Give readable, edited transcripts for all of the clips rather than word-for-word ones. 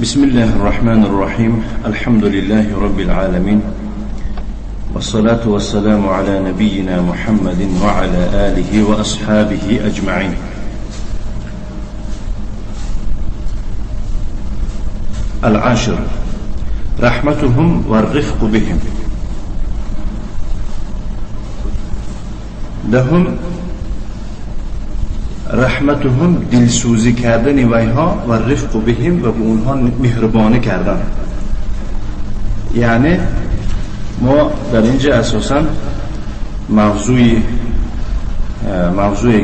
بسم الله الرحمن الرحيم. الحمد لله رب العالمين، والصلاة والسلام على نبينا محمد وعلى آله وأصحابه أجمعين. العاشر: رحمتهم والرفق بهم. دهم رحمتهم دلسوزی کردن ویها و رفق بهم و به اونها مهربانی کردن. یعنی ما در اینجا اساسا موضوعی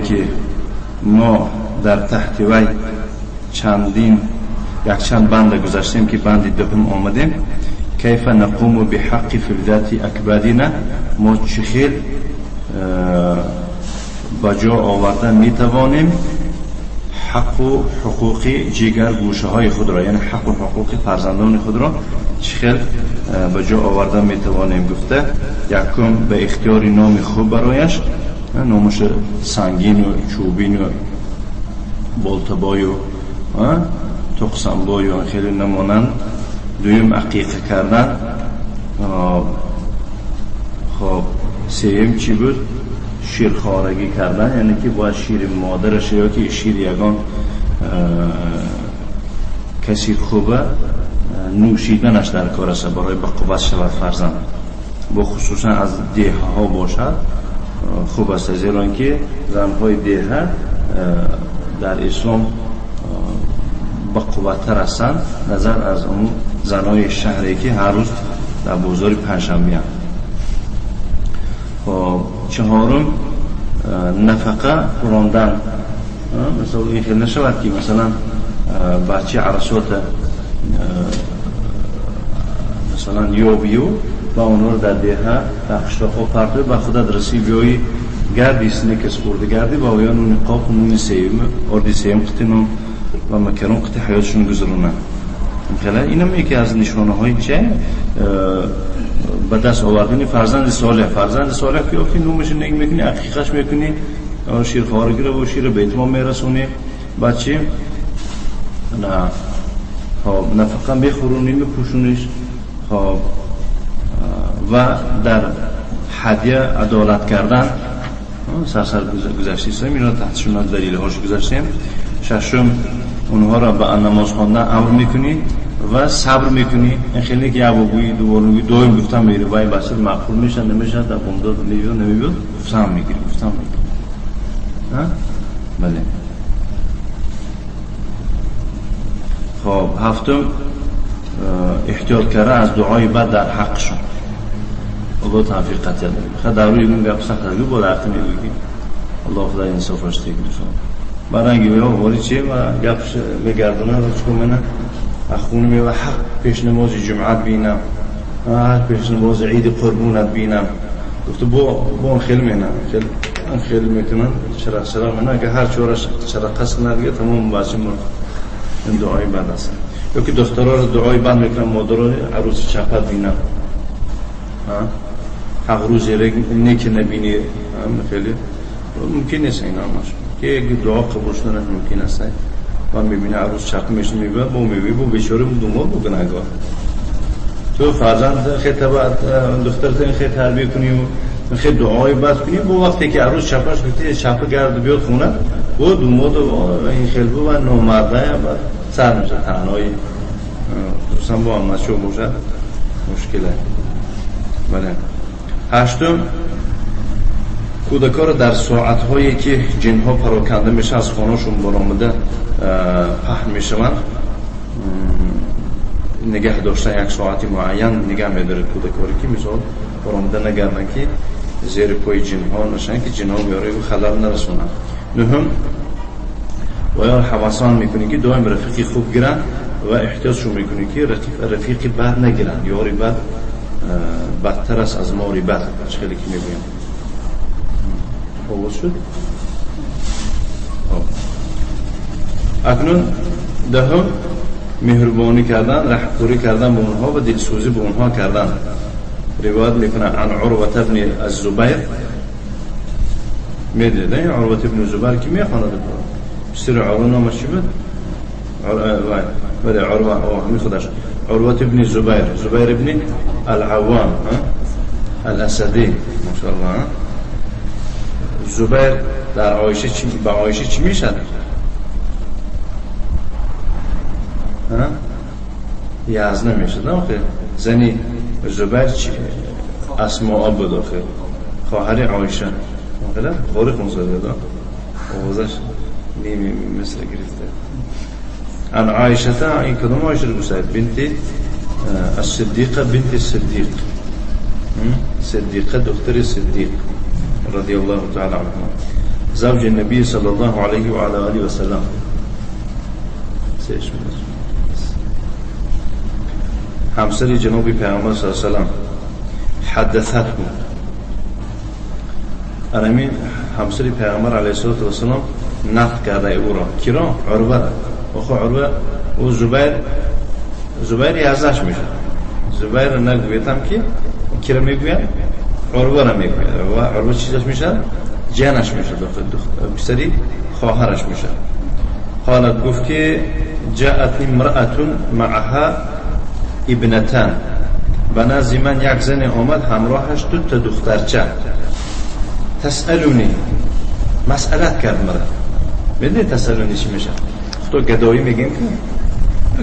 که ما در تحت وی یک چند بند گذاشتیم که بند دهم آمدیم، کیف نقوم بحق فلذات اکبادنا، ما چه خیل با جا آوردن می توانیم حق و حقوق جگر گوشه های خود را، یعنی حق و حقوق فرزندان خود را چه خیل به جا آوردن می توانیم. گفته یکم به اختیار نام خوب برایش، نامش سنگین و چوبین و بالتبای و تقسمبای و خیلی نمانند. دویم عقیقه کردن. خب سیم چی بود؟ شیرخوارگی کردن، یعنی که باید شیر مادرش یا که شیر یگان کسی خوبه نوشیدنش در کار است برای به قوت شود فرزند، با خصوصا از دیه ها باشد خوب است، زیرا که زنهای دیه در اسلام با قوت‌تر هستند نظر از اون زنهای شهری که هر روز در بازار پنجشنبه هستند. خب چهارم نفقه خوراندن. مثلا این خیلی نشود که مثلا بچه عرصات مثلا یوبیو و اونها رو در دیه در قشلاق‌ها پرتوی به خودت رسی بیایی گردی سنکس خورده گردی با اویان اون قاپ نون سیم اردی سیم قطی و مکرون قطی حیاتشون گذرونن. خیلی اینم یکی از نشانه های چه به دست آوردن فرزند صالح. فرزند صالح که وقتی نومش نگ میکنی، عقیقش میکنی، شیرخوارگی رو و شیر به اتمام میرسونی بچه، نه خب نفقه میخورونی میپوشونیش، خب و در هدیه عدالت کردن سرسر گذشتیم، اینا تحتشون دلیل هاش گذاشتیم. ششم اونها را به نماز خواندن امر میکنی و صبر میکنی. این خیلی که یه بگویی دوباره دویم گفتم میره وای بچه مقبول میشن نمیشن در بامداد میبیاد نمیبیاد گفتم میگیری گفتم میگیری. بله. خب هفتم احتیاط کردن از دعای بد در حقشون. الله توفیق قطعی داره. خب در روی اون گپ سخت دیگه با درخت میگی الله خدای انصافش دیگه دوستان. برانگی ویا ولی چه و گپش میگردونه و چکو منه اخونه می و حق پیش نماز جمعه بینم، حق پیش نماز عید قربونت بینم. گفت با خیلی منه خیلی خیلی میکنن چرا چرا منه که هر چورش چرا قصد ندیگه تمام بچه مرد. این دعای بد است. یا که دخترها رو دعای بد میکنن مادرها عروس چپت بینم، حق روز نیک نبینی. خیلی ممکن نیست اینا همش که یک دعا قبول شدن ممکن است. و میبینه عروس چپ میشه میبینه با میبینه با بیچاره دنبال با گناهکار. تو فرزند خیلی تبع دخترت خیلی تربیه کنی و خیلی دعای بد کنی، با وقتی که عروس چپش گفتی چپ گرد بیاد خونه با دوماد و این خیلی و نامرده بعد سر میشه تنهایی، خصوصا با همه باشه مشکله. بله. هشتم کودکا رو در ساعت‌هایی که جن‌ها پراکنده میشه از خانه‌شون برآمده پهن میشوند نگه داشتن، یک ساعت معین نگه می‌داره کودکا رو که مثال برآمده نگردن که زیر پای جن‌ها نشن که جن‌ها میاره و خلل نرسونن. نهم و یا حواسان میکنی که دائم رفیقی خوب گیرن و احتیاطشون میکنی که رفیقی بد نگیرن، یاری بد بدتر است از ماری بد. چه خیلی که میگویم آواز شد. اکنون دهم مهربانی کردن، رحم‌خوری کردن به اونها و دلسوزی به اونها کردن. روایت میکنه عن عروة ابن الزبیر، میدونه عروة ابن الزبیر که میخواند پسر عروة نامش چی بود؟ بله عروة همین خودش عروة ابن زبیر، زبیر ابن العوام الاسدی ماشاءالله. زبیر در عایشه چی با عایشه چی میشد؟ ها؟ یازده میشد نه آخه زنی زبیر چی اسماء بود آخه خواهر عایشه آخه خواهر خونساده دا آوازش نیمی مثل گرفته عن عایشه این کدوم عایشه رو بنت الصدیقه بنت الصدیق صدیقه دختر صدیق رضی الله تعالی عنها زوج النبي صلى الله عليه وعلى آله وسلم. همسر جناب پیامبر صلی الله علیه و سلم حدثته انمی همسر پیامبر علیه الصلاة والسلام نقل کرده او را کی را؟ عروه را. آخه عروه او زبیر زبیر یازدهش میشه. زبیر را نگویدم که کی را میگویم؟ عروه را میگوید. عروه چیزش میشه؟ جنش میشه، پسری خواهرش میشه. قالت گفت که جاءت امرأة معها ابنتان، به نزد من یک زن آمد همراهش دو تا دخترچه. تسألونی مسئلت کرد مرا. میدونی تسألونی چی میشه؟ خدا گدایی میگیم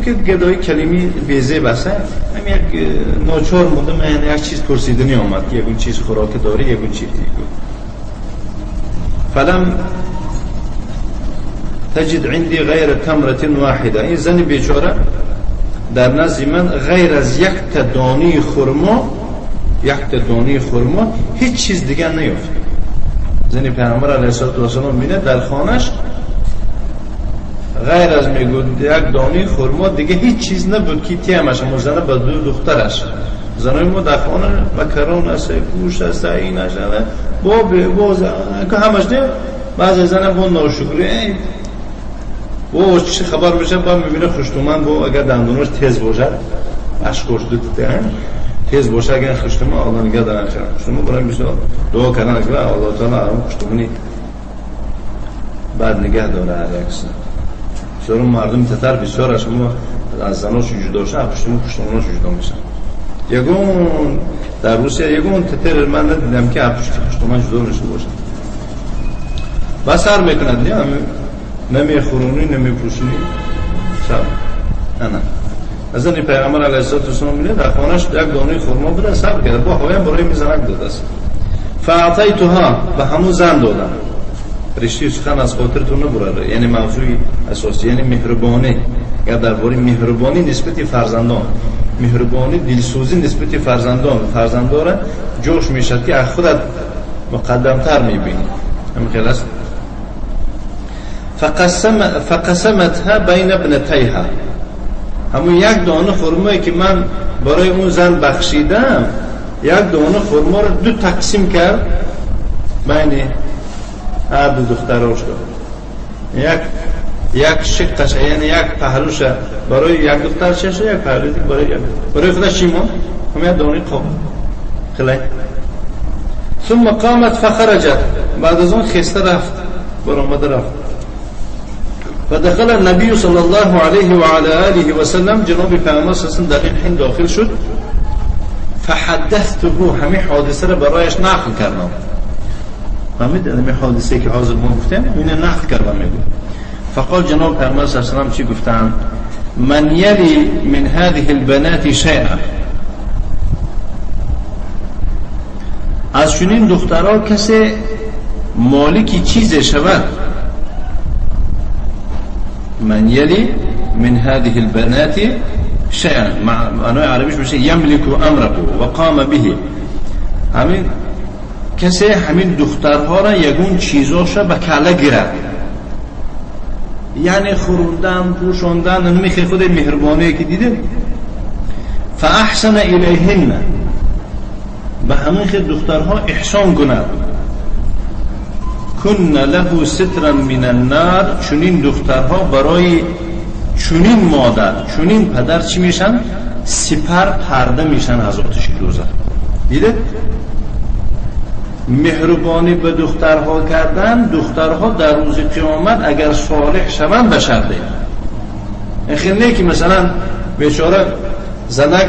که گدایی کلمی بیزه بسه هم یک ناچار مونده من یک چیز پرسیدنی آمد که یکون چیز خوراک داری یکون چیز دیگه. فلم تجد عندي غیر تمرة واحدة. این زن بیچاره در نزد من غیر از یک تا دانه خرما، یک تا دانه خرما هیچ چیز دیگه نیافت. زن پیامبر علیه الصلاة والسلام میبینه در خانهش غیر از میگود یک دانه خرما دیگه هیچ چیز نبود که تیمش اما زنه با دو دخترش. زنای ما در خانه مکرون است، گوشت است، این است، با باز که همش نه. بعضی زنه با ناشکری با چه خبر میشه با میبینه خوشتومن با اگر دندوناش تیز باشد اشکش دو تیز باشه اگر خوشتومن الله نگه دارن خوشتومن برای میشه دعا کردن که الله تعالی اون خوشتومنی بعد نگه داره هر یکس. بسیار مردم تتر بسیار از شما از زناشون جدا شن خوشتومناشون جدا میشن. یگون در روسیه یگون تتر من ندیدم که خوشتومن جدا نشده باشه. و سر میکند نه نمیخورونی نمیپوشونی سر نه. از این پیغمبر علیه الصلاة والسلام میگه در خانهش یک دانه خرما بوده صبر کرده با هوایم برای میزنک داده است. فاعطیتها به همون زن دادم. رشته سخن از خاطرتون نبرده، یعنی موضوع اساسی یعنی مهربانی. یا درباره مهربانی نسبت فرزندان، مهربانی دلسوزی نسبت فرزندان، فرزندان جوش میشد که از خودت مقدمتر میبینی. همین خیلی است. فقسمتها بین ابنتیها. همون یک دانه خرمایی که من برای اون زن بخشیدم یک دانه خرما رو دو تقسیم کرد بین هر دو دختراش داد. یک شقش یعنی یک پهلوش برای یک دختر چش یک پهلوی برای یک برای خودش چی ماند؟ هم یک دانه قاب خلی. ثم قامت فخرجت. بعد از اون خسته رفت برآمده رفت. فدخل النبي صلى الله عليه وعلى آله وسلم. جناب پیامبر صلی الله علیه و سلم در این حین داخل شد. فحدثته همه حادثه را برایش نقل کردم. فهمید همه حادثه که حاضر ما گفتم اینو نقل کردم میگه. فقال جناب پیامبر صلی الله علیه و سلم چی گفتن؟ من یلی من هذه البنات شیئا. از چنین دخترها کسی مالکی چیز شود. من يلي من هذه البنات شيئا معنای عربیش میشه یملک امره و قام به. همین کسی همین دخترها را یگون چیزاش را به کله گیرد، یعنی خوروندن پوشاندن نمیخوای خود مهربانی که دیده. فاحسن الیهن به همین خود دخترها احسان کند. کن له سترا من النار. چنین دخترها برای چنین مادر چنین پدر چی میشن؟ سپر پرده میشن از آتش دوزخ. دیده؟ مهربانی به دخترها کردن، دخترها در روز قیامت اگر صالح شوند به شرطه این خیلی نه که مثلا بیچاره زنک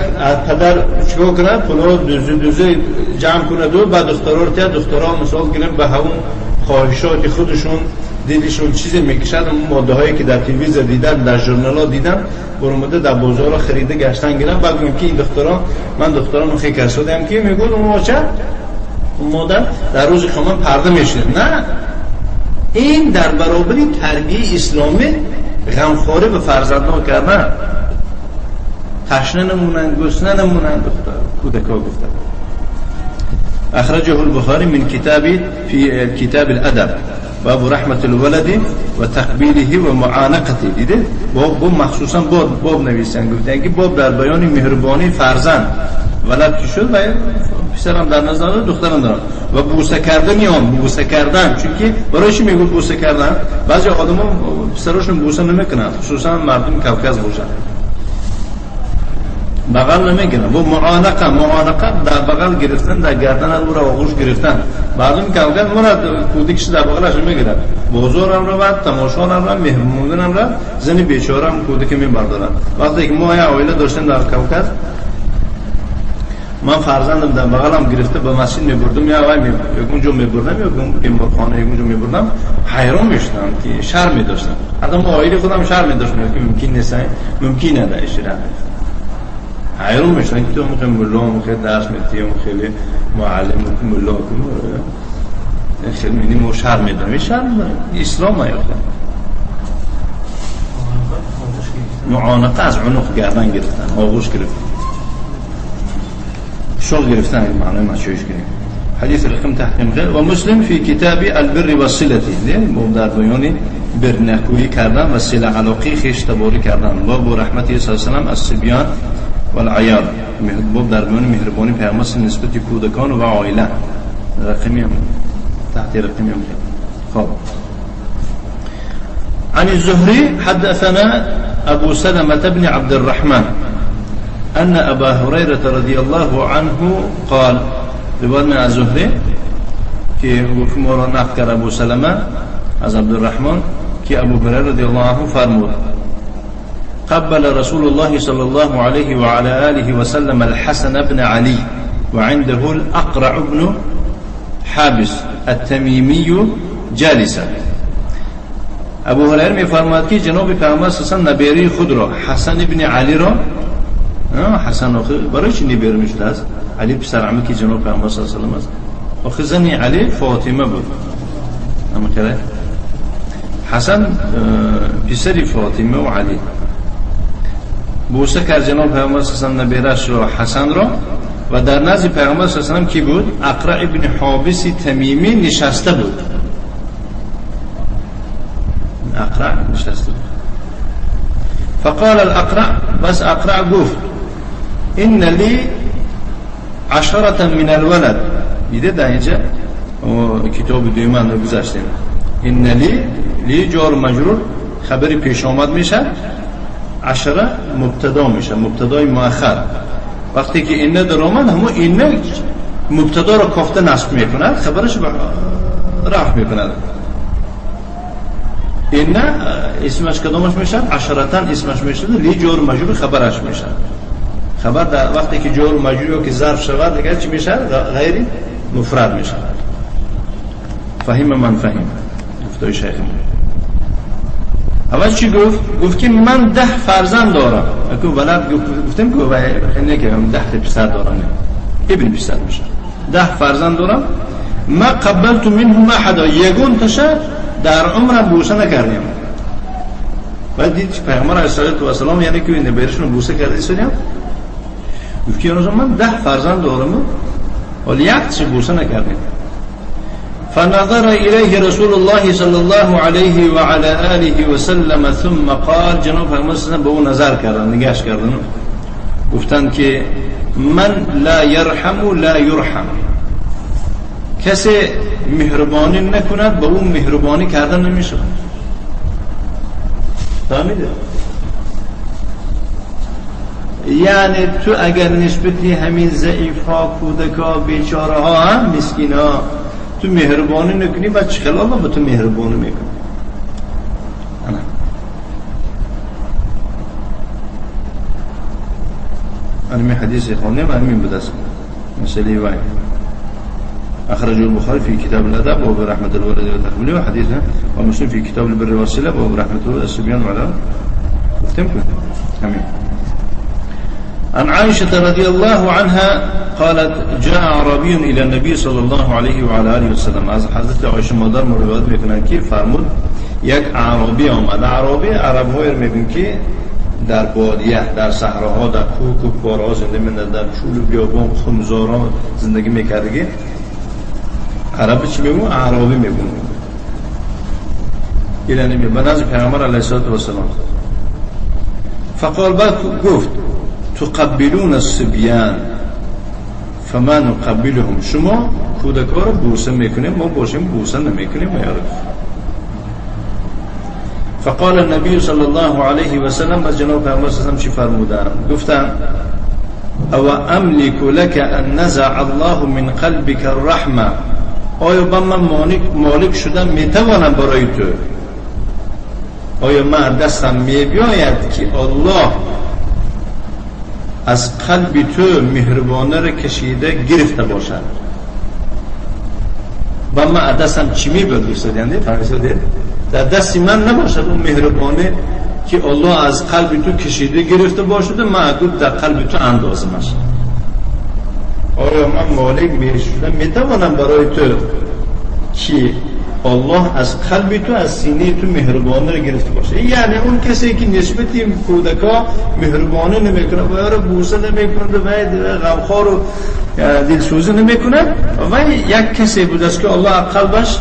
پدر چیکار کنه پولو دوزه دوزه جمع کنه دو بعد دخترها رو تیا دخترها مثال کنه به همون خواهشات خودشون دلشون چیزی میکشن، اون ماده هایی که در تلویزیون دیدن در ژورنال ها دیدن برآمده در بازار خریده گشتن گیرن. بعد میگم که این دخترها من دخترام خیلی کسودم که میگن اون واچه اون مادر در روز خمان پرده میشه. نه، این در برابر تربیه اسلامی غمخواری به فرزندان کردن، تشنه نمونن گسنه نمونن دختر کودکا گفتن. اخرجه البخاری من کتاب فی کتاب الادب باب رحمة الولد و تقبیله و معانقته. دیده باب مخصوصا باب نویسن گفتن که باب در بیان مهربانی فرزند ولد که شد و پسرم در نظر داره دخترم دارم و بوسه کردن آن بوسه کردن، چون که برای چی میگه بوسه کردن؟ بعضی آدما پسراشون بوسه نمیکنن، خصوصا مردم قفقاز باشن بغل نمیگیرن. و معانقه، معانقه در بغل گرفتن، در گردن او را آغوش گرفتن. مردم قفقاز مراد کودکش در بغلش میگیرن، بازار هم رود، تماشا هم رود، مهمون هم رود، زن بیچاره هم کودک میبردارن. وقتی که ما یه عائله داشتیم در قفقاز، من فرزندم در بغلم گرفته به مسجد میبردم یا وای اونجا میبردم یا بیمارخانه اونجا میبردم، حیران میشدم که شرم میداشتم. حتی ما عائله خودم شرم میداشتم که ممکن نیست، ممکن نداشت. حیران میشدن که تو میخوای ملا میخوای درس میدی خیلی معلم ملا خیلی میدیم و شرم میدارم. شرم دارم اسلام میافته. معانقه از عنق گردن گرفتن، آغوش گرفتن، شغل گرفتن معنی ما چیش کنیم. حدیث رقم تحت غیر و مسلم فی کتاب البر و صلته، در بیان بر نکویی کردن و صله علاقی خویش تباری کردن. باب رحمت صلی الله علیه و سلم از صبیان والعیال، باب در بیان مهربانی پیامبر نسبت کودکان و عائله. رقمی هم تحت رقمی هم. خب عن الزهري حدثنا أبو سلمة بن عبد الرحمن أن أبا هريرة رضي الله عنه قال، روایت من الزهري که ما را نقل کرد ابو سلمه از عبدالرحمن که ابو هریره رضی الله عنه فرمود قبل رسول الله صلى الله عليه وعلى آله وسلم الحسن بن علي وعنده الأقرع بن حابس التميمي جالسا. ابو هریره میفرماید که جناب پیامبر صلی الله علیه و نبیره خود را حسن ابن علی را، حسن آخه برای چی نبیره میشد است؟ علی پسر عمه که جناب پیامبر صلی الله علیه و سلم است. آخه زن علی فاطمه بود. اما کرده حسن پسر فاطمه و علی بوسه کرد جناب پیامبر صلی الله علیه و نبیرش را حسن را، و در نزد پیامبر صلی الله علیه و سلم کی بود؟ اقرع ابن حابس تمیمی نشسته بود. اقرع نشسته بود. فقال الاقرع، بس اقرع گفت ان لی عشرة من الولد. دیده در اینجا کتاب دوم رو گذاشتیم. ان لی، لی جار مجرور خبری پیش آمد میشه، عشره مبتدا میشه، مبتدای مؤخر. وقتی که ان در آمد همون ان مبتدا رو کافته نصب میکند، خبرش رفع میکند. ان اسمش کدامش میشه؟ عشرتن اسمش میشه، لی جار مجرور خبرش میشه. خبر در وقتی که جار مجرور که ظرف شود دیگه چی میشه؟ غیر مفرد میشه. فهم من فهم گفتای شیخ. اول چی گفت؟ گفت که من 10 فرزند دارم. اگه ولد گفتیم که نه که من 10 پسر دارم، ابن پسر میشه. 10 فرزند دارم، ما قبلت منهم احدا، یگون تشه در عمرم بوسه نکردیم. بعد دید پیغمبر علیه الصلاة والسلام یعنی که نبیرشون بوسه کرده سودیم. گفت که من 10 فرزند دارم ولی یک چی بوسه نکردیم. فنظر إليه رسول الله صلى الله عليه وعلى آله وسلم ثم قال، جناب پیغمبر صلی الله علیه و سلم به او نظر کردن، نگاهش کردن، گفتند که من لا يرحم لا يرحم، کسی مهربانی نکند به او مهربانی کردن نمیشه. فهمیده؟ یعنی تو اگر نسبتی همین ضعیف ها، کودک ها، بیچاره ها، هم مسکین ها تو مهربانی نکنی، بعد چه خلال به تو مهربانی میکنی؟ انمی حدیث خوندیم همین بود است مسئله وای. أخرجه البخاري في كتاب الأدب وهو برحمة الولد وتقبله وحديثه، ومسلم في كتاب البر والصلة وهو برحمة الولد الصبيان وعلى گفتیم همین. عن عائشة رضي الله عنها قالت جاء أعرابي إلى النبي صلى الله عليه وعلى آله وسلم. از حضرت عایشه مادر ما روایت میکنند که فرمود یک اعرابی آمد. اعرابی عرب‌های رو میبینیم که در بادیه، در صحراها، در کوه کوهپاره‌ها زندگی می‌کردند، در چول و بیابان خمزارا زندگی می‌کردگی. عرب چی میگون؟ اعرابی میگون. یعنی به نزد پیامبر علیه الصلاة والسلام. فقال، بعد گفت تقبلون الصبیان فما نقبلهم. شما کودکا رو بوسه میکنیم، ما باشیم بوسه نمیکنیم. فقال النبی صلی الله علیه و سلم، از جناب پیامبر صلی الله علیه و سلم چی فرمودن؟ گفتن او املک لك ان نزع الله من قلبك الرحمه. آیا با من مالک شدم میتوانم برای تو؟ آیا من دستم میبیاید که الله از قلب تو مهربانه را کشیده گرفته باشد؟ با من دستم چی میبیاد؟ دوست فهمیدید؟ در دست من نباشد اون مهربانه که الله از قلب تو کشیده گرفته باشد و من در قلب تو اندازمش. آیا من مالک میشدم میتوانم برای تو که الله از قلب تو، از سینه تو مهربانه رو گرفته باشه؟ یعنی اون کسی که نسبت کودکا مهربانه نمیکنه و رو بوسه نمیکنه و غمخوار و دلسوزی نمیکنه، و یک کسی بود است که الله از قلبش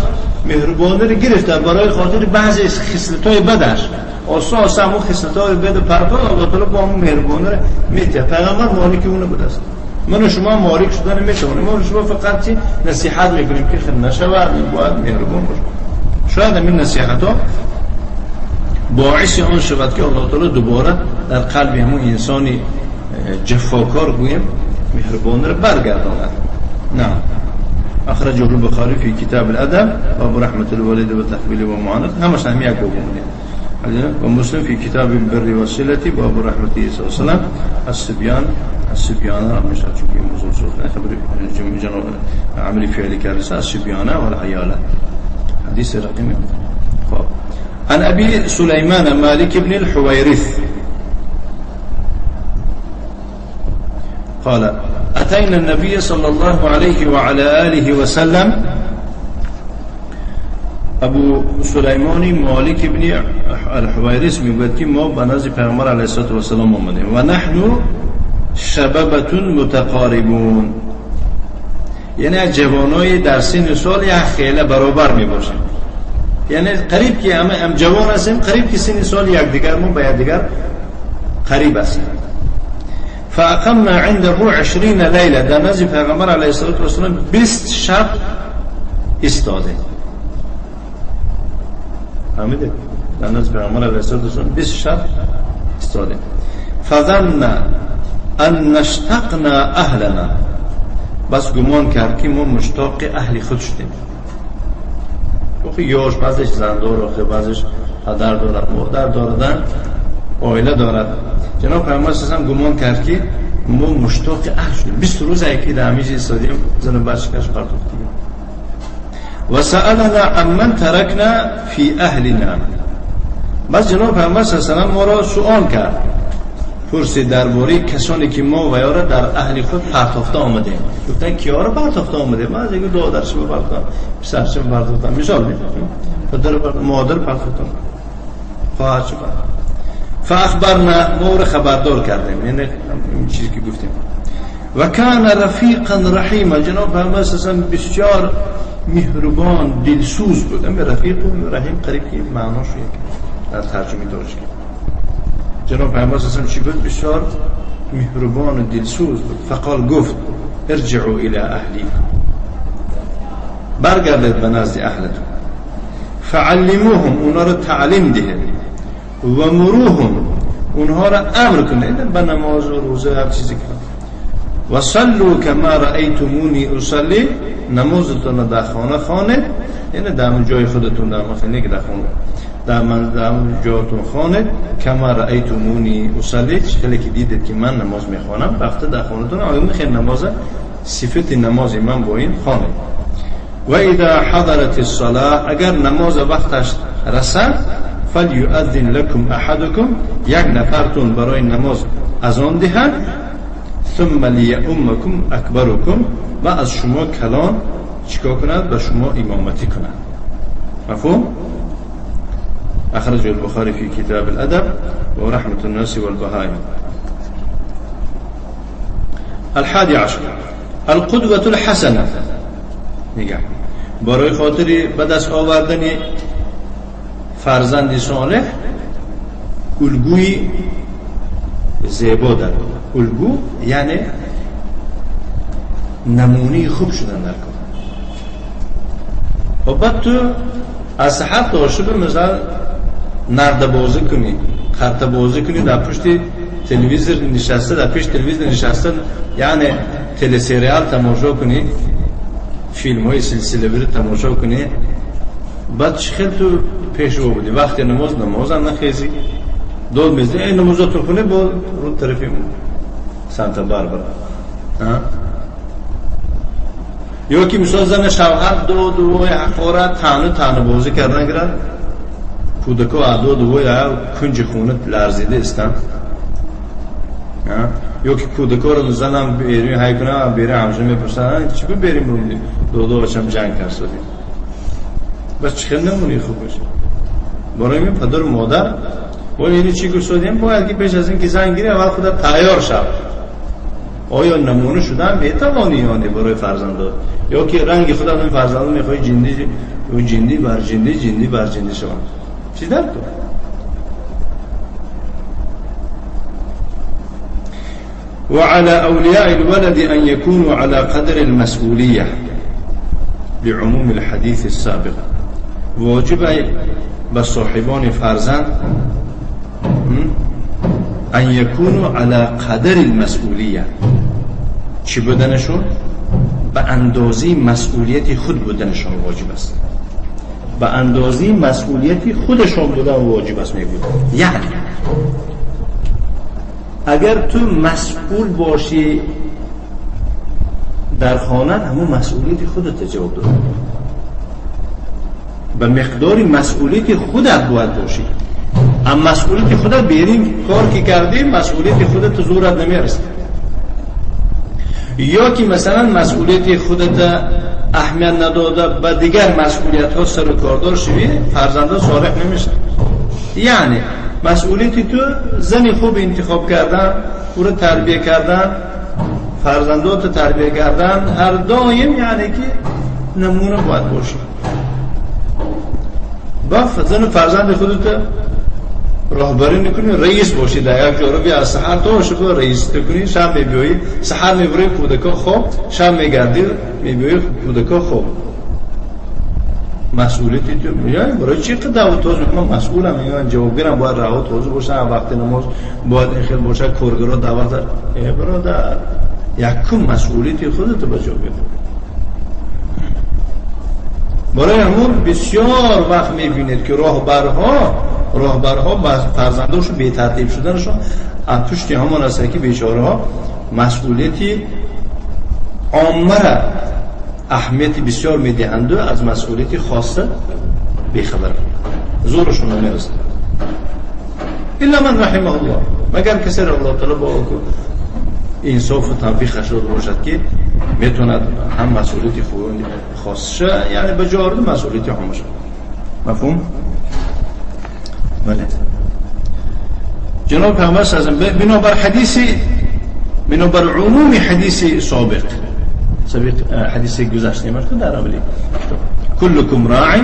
مهربانه رو گرفته برای خاطر بعضی خصلت‌های بدش. آسان آسان همون خصلت‌های بد پرتاب الله تعالی با همون مهربانه رو میده. پیغمبر مالک اون بود است. من و شما مالک شدن نمیتونیم. ما و شما فقط چی نصیحت میکنیم که خیلی نشود، باید مهربان باشه. شاید این نصیحت ها باعث آن شود که الله تعالی دوباره در قلب همون انسانی جفاکار گویم مهربان را برگرداند. نه. اخرجه البخاری فی کتاب الادب باب رحمت الوالد و تقبیل و معانقه، همش هم یک باب و مسلم فی کتاب البر والصله باب رحمت عیسی صلی الله علیه و سلم الصبیان. الصبيان مش هتشوفي موضوع صوت خبر جناب عملي فعلي كارثة الصبيان والعيالة. حديث رقم. عن أبي سليمان مالك بن الحويرث قال أتينا النبي صلى الله عليه وعلى آله وسلم. ابو سلیمان مالک ابن الحویرث میگوید که ما به نزد پیامبر علیه الصلاة والسلام آمدیم و نحن شبابتون متقاربون، یعنی از جوانای در سن سال یک خیلی برابر می باشیم، یعنی قریب که همه هم جوان هستیم، قریب که سن سال یکدیگر ما به یکدیگر قریب هستیم. فاقمنا عنده 20 لیله، در نزد پیغمبر علیه الصلاة والسلام 20 شب ایستادیم. فهمیدید؟ در نزد پیغمبر علیه الصلاة والسلام 20 شب ایستادیم. فظن ان نشتقنا اهلنا، بس گمان کرد که ما مشتاق اهل خود شدیم. آخه یاش بعضش زندار، آخه بعضش پدر دارد، مادر داردن، عائله دارد. جناب پیامبر صلی الله علیه و گمان کرد که ما مشتاق اهل شدیم. 20 روز یکی در همیشه ایستادیم، زن بچه‌اش پرتوختیم. و سألنا عمن ترکنا فی اهلنا، بس جناب پیامبر صلی الله علیه و ما را سوال کرد، پرسید درباره کسانی که ما و یارا در اهل خود پرتافته آمدیم. گفتن کیا را پرتافته آمدیم؟ من از یک دادرش پرتافتم، پسرش پرتافتم، مثال می‌زنم، پدر پرتافتم، مادر پرتافتم، خواهرش پرتافتم. فاخبرنا، ما را خبردار کردیم، یعنی این چیزی که گفتیم. و کان رفیقا رحیما، جناب پیامبر صلی الله علیه و بسیار مهربان دلسوز بود. این رفیق و رحیم قریب که معناش یک در ترجمه داشت. جناب پیامبر صلی الله علیه و چی بود؟ بسیار مهربان و دلسوز بود. فقال، گفت ارجعوا الى اهلی، برگردید به نزد اهلتون. فعلموهم، اونا رو تعلیم دهید. و مروهم، اونها را امر کنید به نماز و روزه هر چیزی که. و صلوا کما رأیتمونی اصلی، نمازتون رو در خانه خوانید، یعنی در اون جای خودتون، در مخینه که در خانه. در جاتون خوانید کما رأیتمونی اصلی، خیلی که دیدید که من نماز میخوانم رفته در خانه‌تون آیا میخوای نماز صفت نماز من با این خوانید. و اذا حضرت الصلاه، اگر نماز وقتش رسد، فلیؤذن لكم احدكم، یک نفرتون برای نماز اذان دهد، ثم لیؤمکم اکبرکم، و از شما کلان چیکار کند؟ به شما امامتی کند. مفهوم؟ أخرجه البخاري في كتاب الأدب ورحمة الناس والبهائم. الحادي عشر القدوة الحسنة. نگاه برای خاطر به دست آوردن فرزند صالح الگوی زیبا در الگو یعنی نمونه خوب شدن در کار. و بعد تو از سحر تا شب مثلا نرد بازی کنی، خرطه بازی کنی، در پشت تلویزیون نشسته، در پیش تلویزیون نشسته، یعنی تلسریال تماشا کنی، فیلم های سلسله بری تماشا کنی، بعد خیلی تو پیش رو بودی وقتی نماز نماز هم نخیزی داد میزنی ای نمازاتون خونه با رو طرفی سمت بر بر یا که مثلا زن شوهر دو دوی حقارت تنه تنه بازی کردن گرد کودکا دو دوی کنج خونه لرزیده استن یا که کودکا رو زنم بیرون های کنه بیرون همشه میپرسن چی کو بریم بریم دو دو بچم جنگ کرد بس چه نمونی خوب باشه برای من پدر و مادر با یعنی چی گفتیم باید که پیش از این که زن گیری اول خودت تیار شو. آیا نمونه شدن میتوانی یعنی برای فرزندات یا که رنگ خودت این فرزندان میخوای جندی و جندی بر جندی جندی بر جندی شوند چی در تو؟ وعلى أولياء الولد أن يكونوا على قدر المسؤولية لعموم الحديث السابق. واجب به صاحبان فرزند أن يكونوا على قدر المسؤولية، چی بودنشون؟ به اندازه مسئولیت خود بودنشون واجب است. به اندازه مسئولیت خودشون بودن واجب است میگوید. یعنی اگر تو مسئول باشی در خانه همون مسئولیت خودت جواب داد، به مقدار مسئولیت خودت باید باشی. اما مسئولیت خودت بیریم کار که کردی مسئولیت خودت زورت نمیرسه. یا که مثلا مسئولیت خودت اهمیت نداده به دیگر مسئولیت ها سر و کاردار شوی فرزندان صالح نمیشن. یعنی مسئولیت تو زن خوب انتخاب کردن، او رو تربیه کردن، فرزندات تربیه کردن، هر دایم یعنی که نمونه باید باشه. با زن فرزند خودت راهبری نکنی، رئیس باشی در یک جا از سحر تا شب رئیس کنی، شب میبیایی سحر میبری کودکا خواب، شب میگردی میبیایی کودکا خواب. مسئولیت تو میای برای چی قدر توز من مسئولم، من جوابگیرم، باید رها توز باشم، وقت نماز باید این خیلی باشه، کارگرا دعوت. ای برادر یکم مسئولیت خودت به جا بیار. برای همون بسیار وقت میبینید که راهبرها فرزنداشون به ترتیب شدنشون از پشت همان است که بیچاره ها مسئولیت عامه را اهمیت بسیار میدهند و از مسئولیت خاصه بیخبر زورشون نمیرسه. الا من رحمه الله، مگر کسی را الله تعالی با انصاف و توفیق داده باشد که میتواند هم مسئولیت خاصه یعنی به جا آورده مسئولیت عامه شد. مفهوم؟ بله. جناب پیامبر صلی الله علیه و بنابر حدیث، بنابر عموم حدیث سابق حدیث گذشته ما در اولی کلکم راع،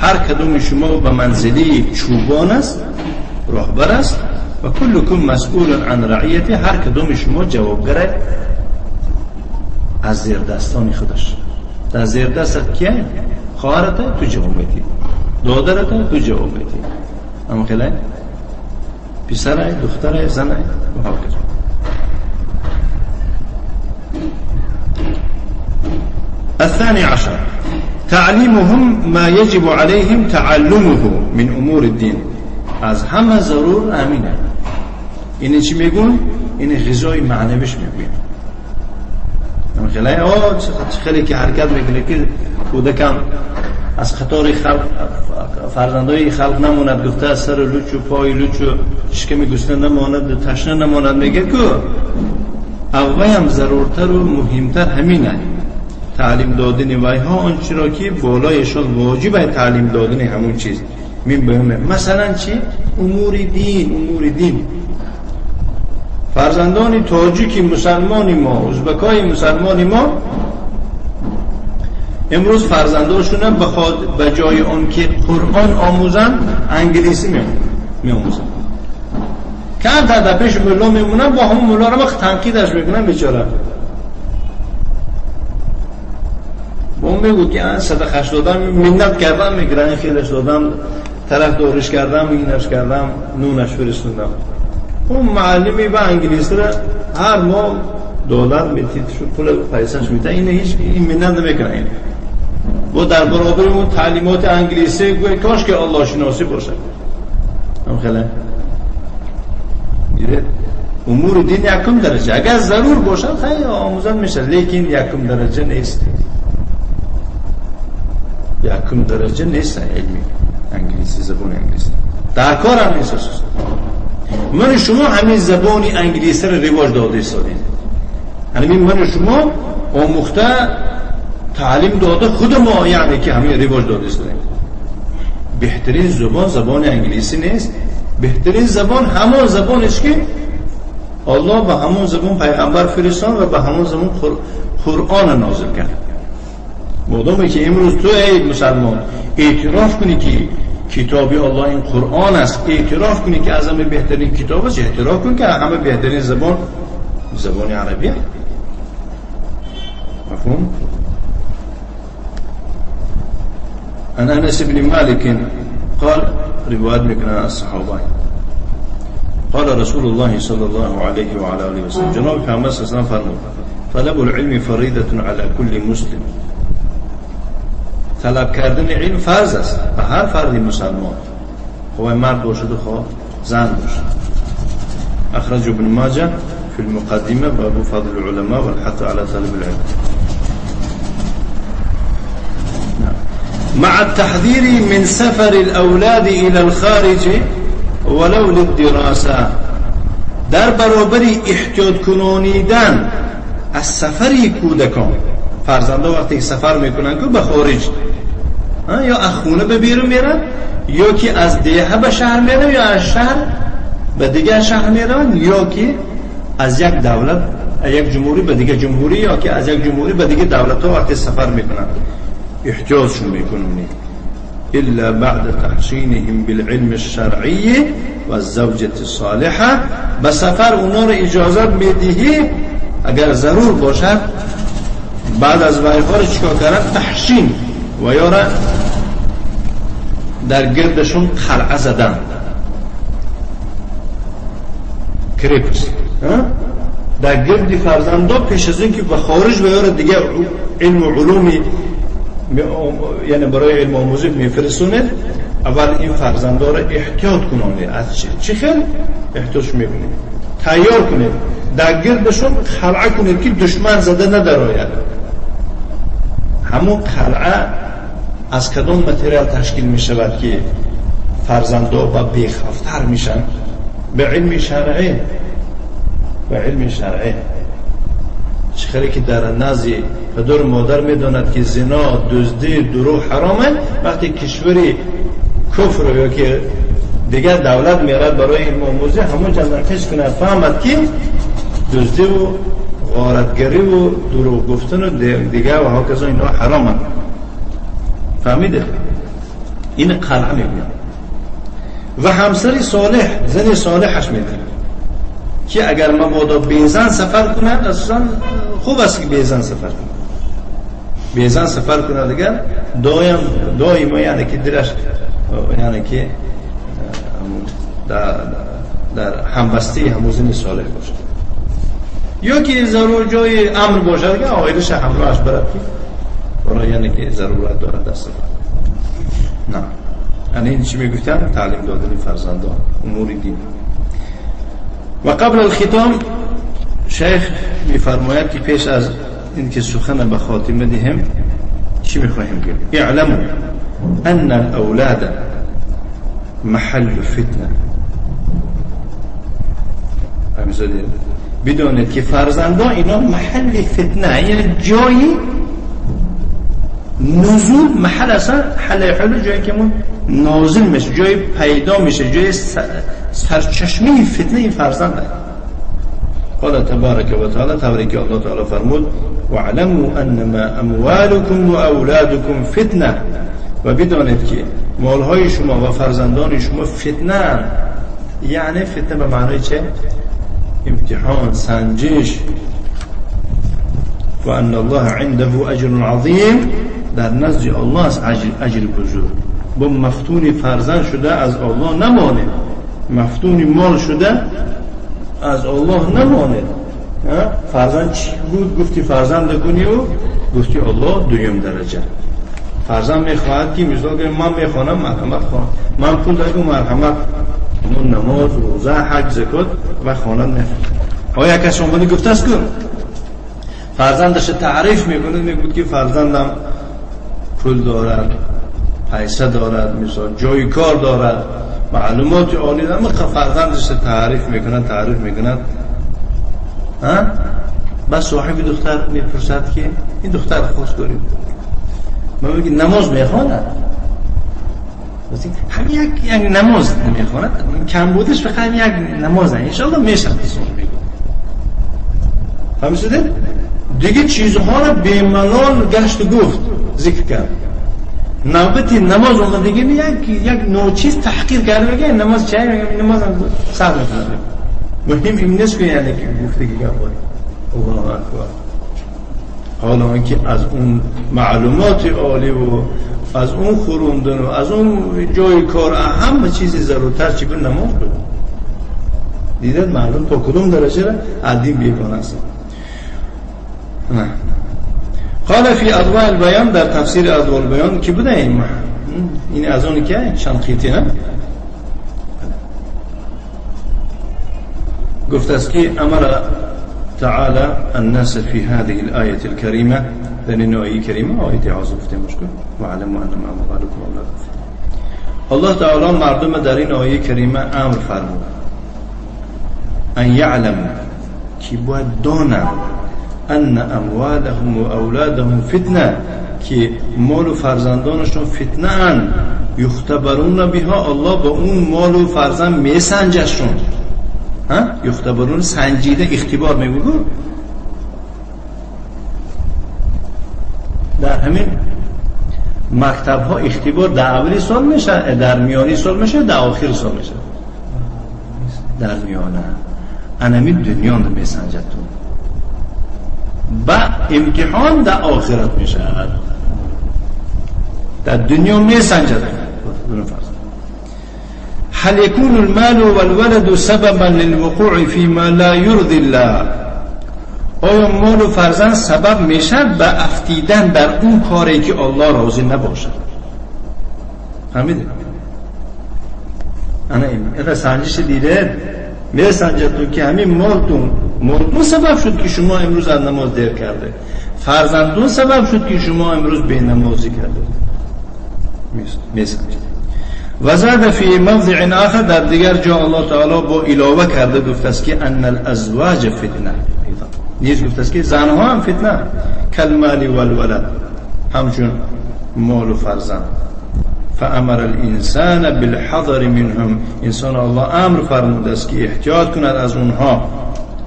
هر کدوم شما به منزله چوبان است، راهبر است، و کلکم مسئول عن رعیته، هر کدوم شما جوابگر از زیردستان خودش. در زیردستت کیه؟ خواهرت تو جواب میدی، دادرت تو جواب میدی، اما خیلی پسر، دختر، زن و هکذا. الثاني عشر تعلیمهم ما یجب علیهم تعلمه من امور الدین. از همه ضرور همینه. اینه چی میگون؟ اینه غذای معنویش میگوین. خیلی خیلی که حرکت میکنه که کودکم از خطار خلق فرزندای خلق نماند، گفته از سر لوچ و پای لوچ و شکم گوسنه نماند، تشنه نماند. میگه که اول هم ضرورتر و مهمتر همینه، تعلیم دادن ویها آنچه را که بالایشان واجب تعلیم دادن همون چیز من بهمه. مثلا چی؟ امور دین. امور دین فرزندان تاجیک مسلمان ما، ازبکای مسلمان ما امروز فرزندانشون به جای آن که قرآن آموزن انگلیسی میآموزن. کم تا در پیش ملا میمونن، با همون ملا رو وقت تنقیدش میکنن بیچاره. با اون میگو که صدقش دادم، منت کردم، میگرن خیلش دادم، طرف دورش کردم، اینش کردم، نونش فرستوندم. اون معلمی به انگلیسی را هر ماه دلار میتید، شو پول پیسش میده، اینه هیچ این منت نمیکنه. اینه با در برابر اون تعلیمات انگلیسی گوی کاش که الله شناسی باشه. هم خیلی امور دین یکم درجه اگر ضرور باشد خیلی آموزن میشه، لیکن یکم درجه نیست. یکم درجه نیست علمی انگلیسی، زبان انگلیسی در کار هم نیست. من شما همین زبان انگلیسی رو رواج داده ایستادیم، یعنی من شما آموخته تعلیم داده خود ما، یعنی که همین رواج داده ایستادیم. بهترین زبان زبان انگلیسی نیست، بهترین زبان همان زبان است که الله به همون زبان پیغمبر فرستاد و به همون زبان قرآن نازل کرد. مادامی که امروز تو ای مسلمان اعتراف کنی که کتاب الله این قرآن است، اعتراف کنی که از همه بهترین کتاب است، اعتراف کنی که همه بهترین زبان زبان عربی است. مفهوم؟ عن انس بن مالک قال، روایت میکنن از صحابه، قال رسول الله صلی الله علیه و علی آله و سلم، جناب پیامبر صلی الله علیه و فرمود طلب العلم فریضة علی کل مسلم. طلب کردن علم فرض است به هر فردی مسلمان، خواه مرد باشد و خواه زن باشد. اخرج ابن ماجه فی المقدمه باب فضل العلماء والحث على طلب العلم. مع التحذير من سفر الأولاد إلى الخارج ولو للدراسة. در برابر احتیاط کنانیدن از سفر کودکان، فرزنده وقتی سفر میکنن که به خارج، یا از خونه به بیرون میرن، یا که از دیه به شهر میرن، یا از شهر به دیگر شهر میرن، یا که از یک دولت یک جمهوری به دیگر جمهوری، یا که از یک جمهوری به دیگر دولت ها وقتی سفر میکنن احتیاطشون میکنونی. الا بعد تحسینهم بالعلم الشرعی و الزوجة الصالحة. به سفر اونا رو اجازت میدهی اگر ضرور باشد، بعد از وایفا رو چیکار کردن؟ تحسین و یا را در گردشون قلعه زدن، کریپس در گرد فرزندا پیش از اینکه به خارج و یا را دیگه علم و علومی، یعنی برای علم آموزی میفرستونه، اول این فرزندا را احتیاط کنانه. از چی خیلی احتیاطش میکنه، تیار کنید، در گردشون خلعه کنید که دشمن زده ندراید. همون خلعه از کدام متریال تشکیل میشود که فرزندا با بیخوفتر میشن؟ به علم شرعی. به علم شرعی چه که در نزد پدر مادر میداند که زنا، دزدی، دروغ حرامه، وقتی کشوری کفر یا که دیگر دولت میرد برای علم آموزی، همون جنرفش کنه فهمد که دزدی و غارتگری و دروغ گفتن و دیگر و هاکذا اینا حرامه. فهمیده؟ این قلعه میگوید. و همسری صالح، زن صالحش میده که اگر مبادا بیزن سفر کند، اساسا خوب است که بیزن سفر کند، بیزن سفر کند دیگر دائما، یعنی که دلش، یعنی که در همبسته هموزن صالح باشد، یا که ضرور جای امر باشد که عایلش همراهش برد که برای یعنی که ضرورت دارد در سفر. نه یعنی این چی میگفتم؟ تعلیم دادن فرزندان امور دین. و قبل الختام شیخ میفرماید که پیش از اینکه سخن به خاتمه دهیم چی میخواهیم گفت؟ اعلموا ان الاولاد محل فتنه. بدانید که فرزندان اینا محل فتنه، یعنی جایی نزول، محل اصلا حل جایی که مون نازل میشه، جای پیدا میشه، جای سرچشمه فتنه این فرزند. قال تبارک و تعالی، تبارک الله تعالی فرمود واعلموا انما اموالكم واولادكم فتنه، و بدانید که مالهای شما و فرزندان شما فتنه. یعنی فتنه به معنای چه؟ امتحان، سنجش. و ان الله عنده اجر عظیم، در نزد الله است اجر بزرگ. با مفتون فرزند شده از الله نمانه، مفتون مال شده از الله نمانه. فرزند چی بود؟ گفتی فرزند کنی و گفتی الله دویم درجه. فرزند میخواهد که مثال کنیم من میخوانم مرحمت خواهم، من پول دارم مرحمت، من نماز، روزه، حج، زکات و خواند نفرد. آیا کس آمده گفته است که فرزندش تعریف میکنه، میگود که فرزندم پول دارد، پیسه دارد، مثال جای کار دارد، معلومات عالی دارد، فرزندش تعریف میکنه، تعریف میکنه. بس صاحب دختر میپرسد که این دختر خواست داریم، من میگم نماز میخواند، همین یک نماز نمیخواند، کم بودش فقط یک نماز، انشالله میشه. فهمیدید؟ دیگه چیزها رو به ملال گشت گفت ذکر کرد. نوبت نماز اومد دیگه یک نوع چیز تحقیر کرد، میگه نماز چه؟ میگه نماز هم سر میکنه. مهم این نیست که یعنی که گفته که گفت الله اکبر. حالا آنکه از اون معلومات عالی و از اون خوروندن و از اون جای کار همه چیزی ضرورتر چی بود؟ نماز بود. دیدن معلوم تا کدوم درجه را عدیم بیگانه است. قال فی اضواء البیان، در تفسیر اضواء البیان که بوده این از اون که شنقیطی نه گفت است که امر تعالى الناس في هذه الآية الكريمة، لأن آية كريمة آية عظيمة گفتیم مشکل وعلموا انما اموالكم واولادكم فتنة. الله تعالی مردم در این آیه کریمه امر فرمود ان یعلم، که باید دانند ان اموالهم و اولادهم فتنه، که مال و فرزندانشون فتنه اند. یختبرون بها، الله با اون مال و فرزند میسنجشون. یختبرون سنجیده، اختبار میگو. در همین مکتب ها اختبار در اولی سال میشه، در میانی سال میشه، در آخر سال میشه. در میانه انمی دنیا رو میسنجد تو با امتحان در آخرت میشه، در دنیا میسنجد. هل يكون المال والولد سببا للوقوع فيما لا يرضي الله؟ آیا مال و فرزند سبب میشد به افتیدن در اون کاری که الله راضی نباشد؟ فهمیدید؟ انا این سنجش دیده میسنجد که همین مالتون سبب شد که شما امروز از نماز دیر کرده، فرزندتون سبب شد که شما امروز بی نمازی کرده. میسنجد. و زاد فی موضع آخر، در دیگر جا الله تعالی با علاوه کرده گفته است که ان الازواج فتنه. نیز گفته است که زنها هم فتنه، کالمال والولد، همچون مال و فرزند. فامر الانسان بالحذر منهم، انسان الله امر فرموده است که احتیاط کند از اونها،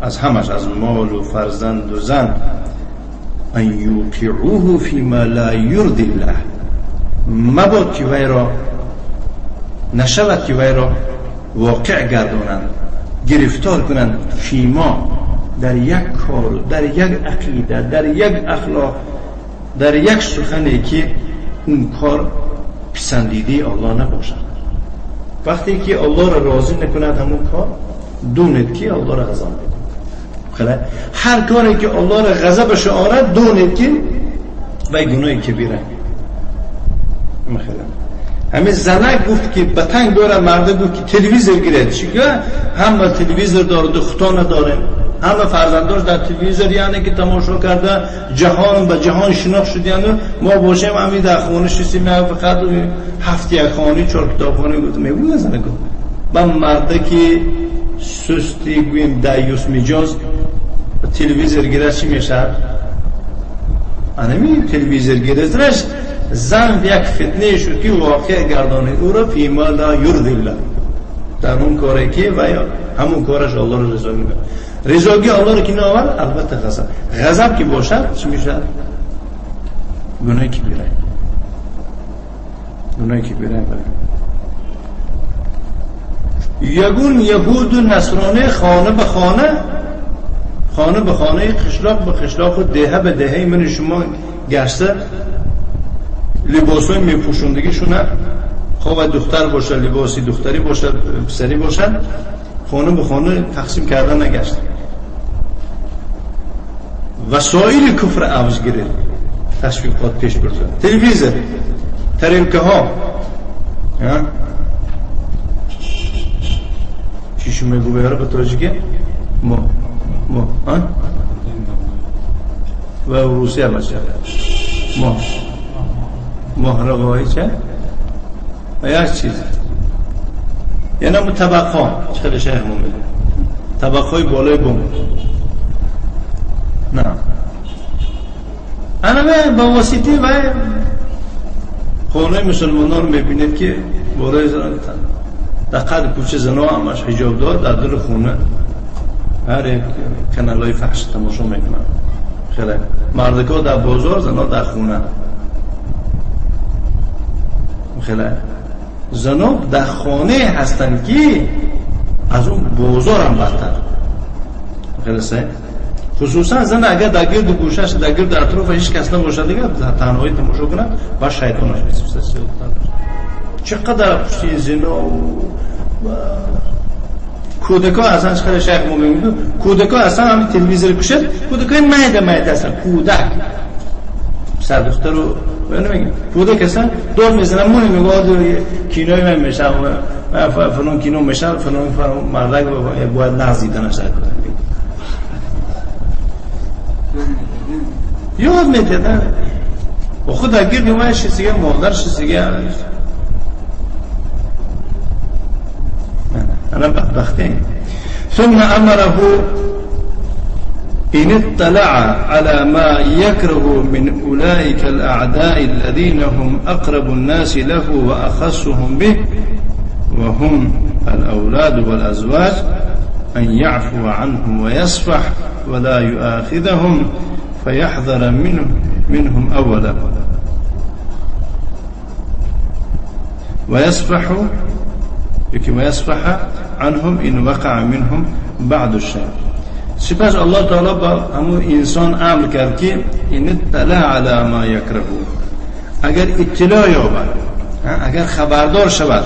از همش، از مال و فرزند و زن. ان یوقعوه فيما لا يرضي الله، مباد که وی را نشود که وی را واقع گردانند، گرفتار کنند، فیما، در یک کار، در یک عقیده، در یک اخلاق، در یک سخنی که اون کار پسندیده الله نباشد. وقتی که الله را راضی نکند همون کار، دونید که الله را غضب می‌کند. هر کاری که الله را غضبش آرد، دونید که Вай гуноҳи кабира. Ҳамин занак гуфт ки ба танг биёрад, марда гуфт ки телевизор гиред. Чига? Ҳама телевизор дорад, худо надорем. Ҳама фарзандош дар телевизор, яъне ки тамошо карда ҷаҳон ба ҷаҳон шинохт шуд, яъне мо бошем ҳамин дар хона шистем, фақат ҳафт як хона, чор китобхона гуфт. Мегӯяд занак гуфт. Ба марда ки сусти гӯем даюс миҷоз телевизор гирад чӣ мешавад? Анами телевизор гирифташ зан як фитне шуд ки воқеъ гардонид ӯро фима ла юрдилла, дар он коре ки ва ё ҳамон кораш Аллоҳро ризо мекунад. Ризогии Аллоҳро ки наовард, албатта ғазаб. Ғазаб ки бошад чӣ мешавад? Гуноҳи кибира. Гуноҳи кибира. Ягон яҳуду насроне хона ба хона, хона ба хона, қишлоқ ба қишлоқ ва деҳа ба деҳаи ман шумо гашта либосҳои мепӯшондагишуна, хоҳ духтар бошад, либоси духтарӣ бошад, писарӣ бошад, хона ба хона тақсим карда нагашт. Васоили куфр авҷ гирифт, ташвиқот пеш бурд. Телевизор, тарелкаҳо, чӣ шумо мегӯяд ба тоҷикӣ? Мо мо ва русия бача мо مهرقایی چه؟ و یک چیز یعنی همون طبق ها چه شیخ ما میده طبق های بالای بوم. نه انا با واسطه و خانه مسلمان ها رو میبینید که بالای زنان در قد کوچه زنا همش حجاب دار در دل خونه هر یک کانال های فحش تماشا میکنن. خیلی مردکا در بازار، زنا در خونه. خیلی زنا در خانه هستند که از اون بازار هم بدتر. خیلی سه خصوصا زن اگر در گرد گوشش در گرد اطراف هیچ کس نباشد دیگه تنهایی تماشا کند با شیطانش میسوزه. چقدر پشت زنا و کودکا اصلا خیلی شیخ ما میگه کودکا اصلا همین تلویزیون کشد، کودکای میده میده اصلا کودک پسر دختر رو نمیگه کودک اصلا دور میزنه مونه میگه کینوی من میشم فلان کینو میشم فلان فلان مردک باید نزدیده نشد یاد میده و خود اگر میمه چیزیگه مادر چیزیگه انا بدبختين. ثم امره إن اطلع على ما يكره من أولئك الأعداء الذين هم أقرب الناس له وأخصهم به وهم الأولاد والأزواج أن يعفو عنهم ويصفح ولا يؤاخذهم فيحذر منهم أولا ويصفح ويصفح عنهم إن وقع منهم بعض الشيء. سپس الله تعالی با همون انسان امر کرد که این اطلع علی ما یکره، اگر اطلاع یابد، اگر خبردار شود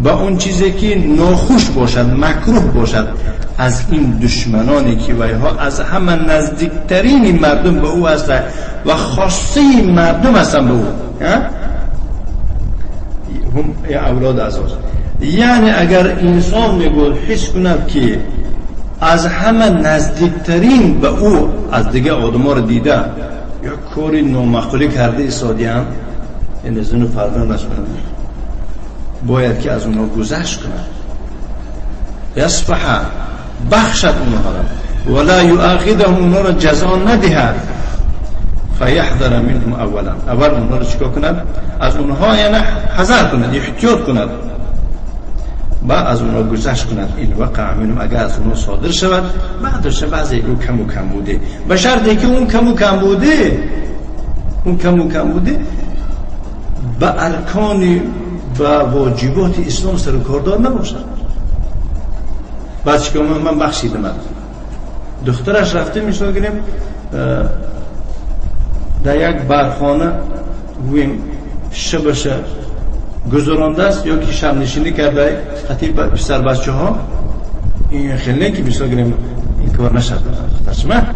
با اون چیزی که ناخوش باشد، مکروه باشد، از این دشمنانی که ویها از همه نزدیکترین مردم به او هستند و خاصه مردم هستند به او، هم اولاد ازواج. یعنی اگر انسان میگوید حس کند که از همه نزدیکترین به او از دیگه آدم ها رو دیده یا کاری نامعقولی کرده ایستادیان، این زن و فرزندش باید که از اونها گذشت کند، یصفح بخشد اونها را، ولا یؤاخذهم اونها را جزا ندهد، فیحذر منهم اولا، اول اونها را چیکار کند؟ از اونها یعنی حذر کند، احتیاط کند و از اونها گذشت کند. این وقع منهم اگر از اونها صادر شود، بعدش بعضی او کم و کم بوده، به شرطی که اون کم و کم بوده، اون کم و کم بوده به ارکان و واجبات اسلام سر و کاردار نباشد. بعد چیکار من بخشیدم، دخترش رفته میشه گیریم در یک برخانه گوییم شبش گذرانده است یا که شب نشینی کرده خطیب پسر بچه ها، این خیلی که بیشتر گیریم این کار نشد دخترش من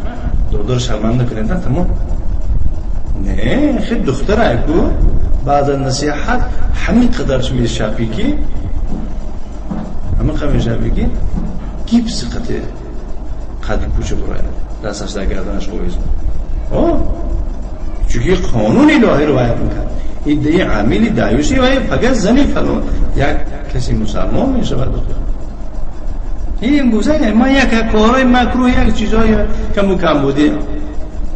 دادار شرمنده کنید تمام نه خیلی دختر کو بعد از نصیحت همین قدرش میشپی که همین قدر میشپی که گیپس قطعه قدی کوچه برای دستش در گردنش آویزون. چون قانون الهی رو باید میکرد. این دیگه عمیل دیوسی و فقط زنی فلان یک کسی مسلمان میشه بعد دختر این گوزه ما یک کارهای مکروه یک چیزای کم و کم بوده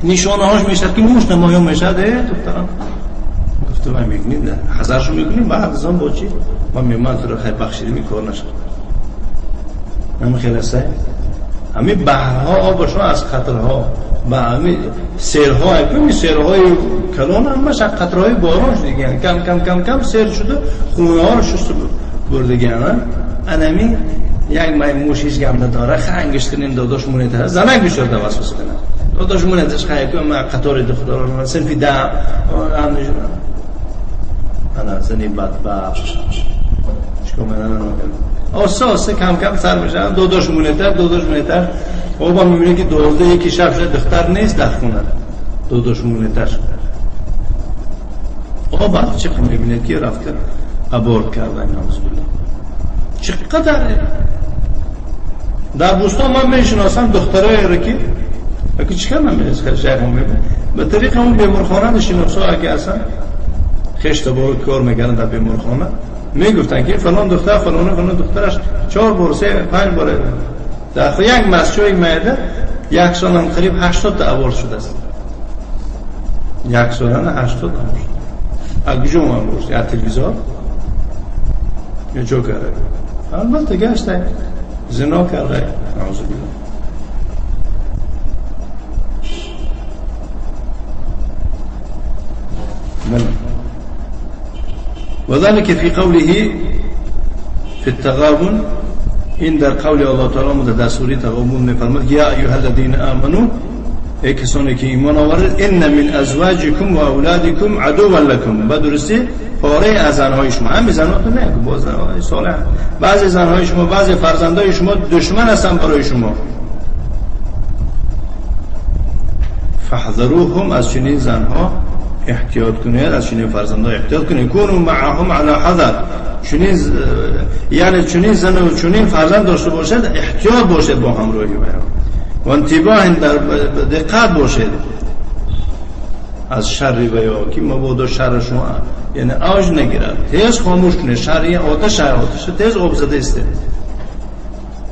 نشانه هاش میشد که موش نمایان میشد. دخترم گفته من میکنیم حذرشو میکنیم بعد از آن با چی من تو رو خیلی بخشیدیم این کار نشد. همین خیلی هسته همین بحرها آبشون از قطرها و همین سیرها همین سیرهای کلان همش از قطرهای باران شده دیگه، کم کم کم کم سیر شده خونه ها رو شست برده دیگه. انمی یک موش هیچ گم نداره خنگشترین داداش مونه زنک بیشتر وسوسه کنه داداش مونه تش خیلی که من قطار دخترا رو صنفی ده هم انا زنی بدبخت چیکار من آسه آسه کم کم سر میشه داداش مونه تر داداش مونه تر. بابا میبینه که 12 یکی شب شد دختر نیست در خونه داداش مونه تر. آقا بعد چه میبینه که رفته ابورت کردن نعوذ بالله. چقدر در بوستان من میشناسم دخترای رو که اگه چیکار من میرسه خیلی شیخ میبینه به طریق همون بیمارخانه شناسا اگه اصلا خشت با کار میکردن در بیمارخانه میگفتن که فلان دختر فلان فلان دخترش 4 بار 3 5 بار در یک مسجد میده یک سال هم قریب 80 تا ابورت شده است. یک سال هم 80 ابورت شده. از کجا اومد؟ از تلویزیون یا جو کرده؟ البته گشته زنا کرده نعوذ بالله. وذلك في قوله في التغابن این در قول الله تعالی در سوره تغابن میفرماد یا ایها الذین آمنوا ای کسانی که ایمان آوردید ان من ازواجکم و اولادکم عدوا لکم. به درستی پاره از زنهای شما هم زناتون نه باز زنهای صالح بعضی زنهای شما بعضی فرزندای شما دشمن هستن برای شما. فاحذروهم از چنین زنها احتیاط کنید از چنین فرزندها احتیاط کنید. کونوا معهم علی حذر چنین یعنی چنین زن و چنین فرزند داشته باشد احتیاط باشد با همراهی و انتباه در دقت باشد از شر و یا که مبادا شر شما یعنی اوج نگیرد. تیز خاموش کنه شر آتش آتش تیز آب زده است.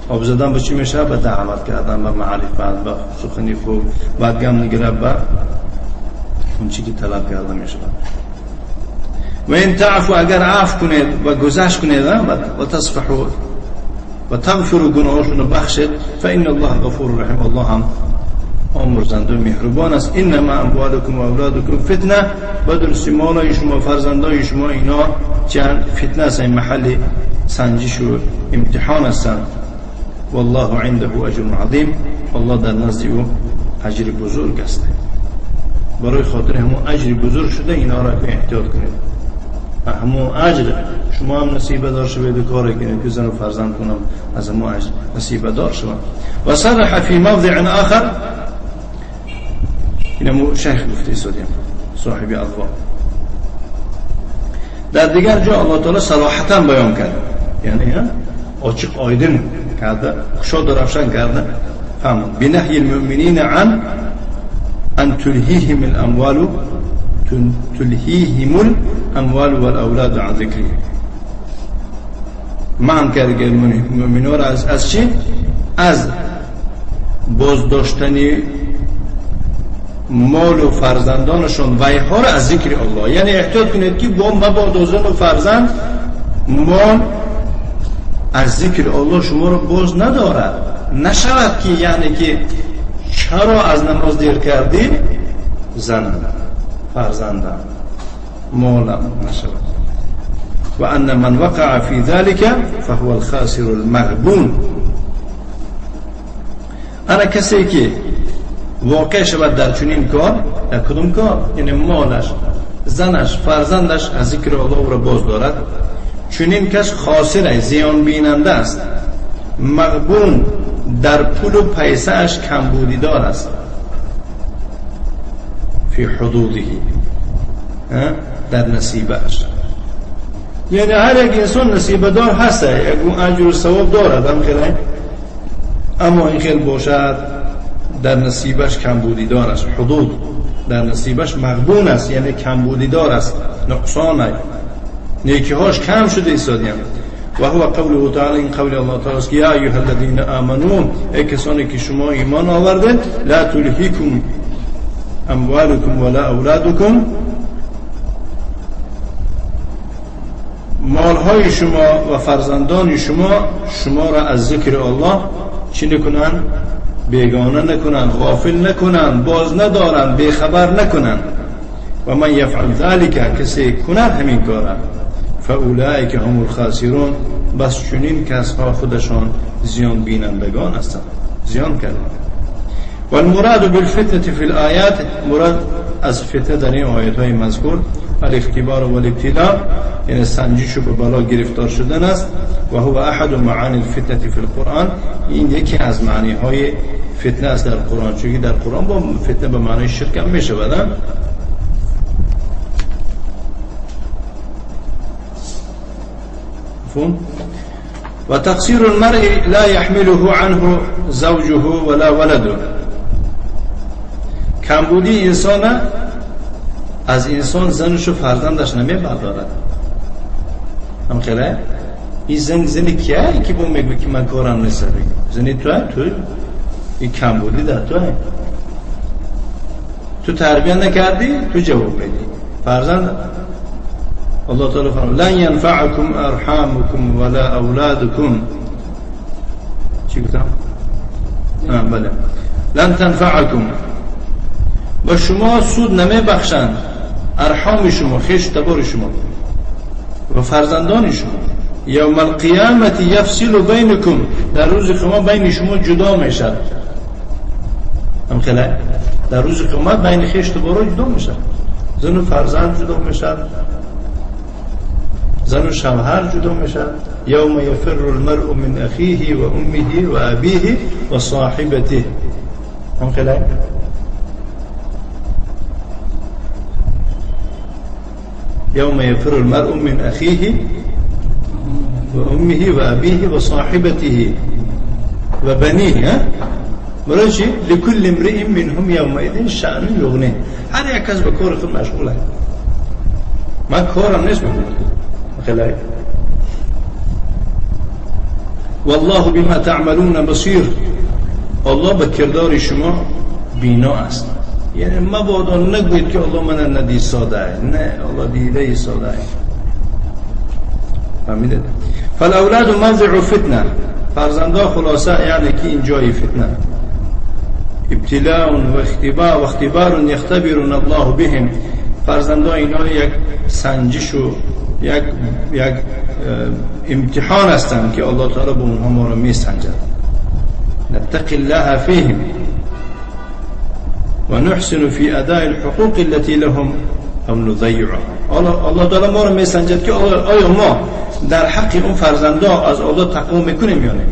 آب زدن به چی میشه؟ به دعوت کردن به معرفت به سخنی خوب بعد گم نگیرد به اون چی که طلب کرده میشه. و این تعفو اگر عفو کنید و گذشت کنید و تصفحوا و تغفروا گناهاشون رو بخشید فان الله غفور رحیم. الله هم آمرزنده و مهربان است. انما اموالکم و اولادکم فتنه. و درستی مالای شما فرزندای شما اینا چند فتنه است، این محل سنجش و امتحان هستند. والله عنده اجر عظیم. الله در نزد او اجر بزرگ است. برای خاطر همون اجر بزرگ شده اینا را که احتیاط کنید. همون اجر شما هم نصیب دار شوید و کار کنید که زن و فرزند کنم از همون اجر نصیب دار شوند. و صرح فی موضع آخر اینمو شیخ گفته ایستادیم صاحب اضواء در دیگر جا الله تعالی صراحتا بیان کرد یعنی açık aydın کرده kuşad و روشن کرده فرمود بنهی المؤمنین عن ان تلهیهم الاموال تلهیهم الاموال والاولاد عن ذکره. منع کرده که مؤمنان را از چی؟ از بازداشتن مال و فرزندانشون و اینها را از ذکر الله. یعنی احتیاط کنید که با مبادا زن و فرزند مال از ذکر الله شما را باز ندارد. نشود که یعنی که چرا از نماز دیر کردی؟ زنم فرزندم مالم نشود. و ان من وقع فی ذلك فهو الخاسر المغبون. انا کسی که واقع شود در چنین کار، در کدوم کار؟ یعنی مالش، زنش، فرزندش از ذکر الله او را باز دارد، چنین کس خاسر زیان بیننده است، مغبون در پول و پیسه اش کمبودی دار است. فی حدوده، در نصیبش. یعنی هر یک انسان نصیبه دار هست، یک اجر و ثواب دارد هم خیلی، اما این خیلی باشد در نصیبش کمبودی دار است. حدود در نصیبش مغبون است، یعنی کمبودی دار است، نقصان است، نیکیهاش کم شده ایستادیم. و هو قوله تعالی، این قول الله تعالی است که یا ایها الذین آمنوا، ای کسانی که شما ایمان آوردید، لا تلهیکم اموالکم ولا اولادکم، مالهای شما و فرزندان شما شما را از ذکر الله چی نکنند؟ بیگانه نکنند، غافل نکنند، باز ندارند، بیخبر نکنند. و من یفعل ذلک، کسی کند همین کارا، فاولئک هم الخاسرون، بس چنین کسها خودشان زیان بینندگان هستند، زیان کردند. و المراد بالفتنة فی الآیات، مراد از فتنه در این آیات های مذکور الاختبار و الابتلاء، یعنی سنجش و به بلا گرفتار شدن است. و هو احد معانی الفتنة فی القرآن، این یکی از معنی های فتنه است در قرآن، چون در قرآن با فتنه به معنی شرک هم میشه. مفهوم؟ و تقصیر المرء لا يحمله عنه زوجه ولا ولده، کمبودی انسان از انسان زنش و فرزندش نمی بردارد. هم خیلی این زن زن کیه که با میگه که من کارم نیست، زنی توه، تو این کمبودی در توه، تو تربیت نکردی تو جواب بدی. فرزند الله تعالی فرمود لن ينفعكم ارحامكم ولا اولادكم، چی گفتم؟ بله، لن تنفعكم، با شما سود نمی بخشند ارحام شما، خویش تبار شما و فرزندان شما. یوم القیامت یفصل بینکم، در روز قیامت بین شما جدا میشد. هم خیلی در روز قیامت بین خویش تبارا جدا میشد، زن و فرزند جدا میشد، زن و شوهر جدا میشد. یوم یفر المرء من اخیه و امه و ابیه و صاحبته. هم خیلی یوم یفر المرء من اخیه و امه و ابیه و صاحبته و بنیه. برای چی؟ لکل امرئ منهم یومئذ شأن یغنیه. هر یک کس به کار خود مشغوله، من کارم نیست میگم. خیلی والله بما تعملون بصیر، الله به کردار شما بینا است. یعنی مبادا نگویید که الله من ندید ساده، نه، الله دیده ساده. فهمیدید؟ فالاولاد موضع فتنه، فرزنده خلاصه یعنی که این جای فتنه، ابتلاء و اختبار و اختبار یختبرنا الله بهم. فرزنده اینا یک سنجش و یک امتحان هستند که الله تعالی به اونها ما را میسنجد. نتقی الله فیهم و نحسن فی اداء الحقوق التي لهم او نضيعها. الله تعالی ما را میسنجد که آیا ما در حق اون فرزنده از الله تقوا میکنیم یا نه.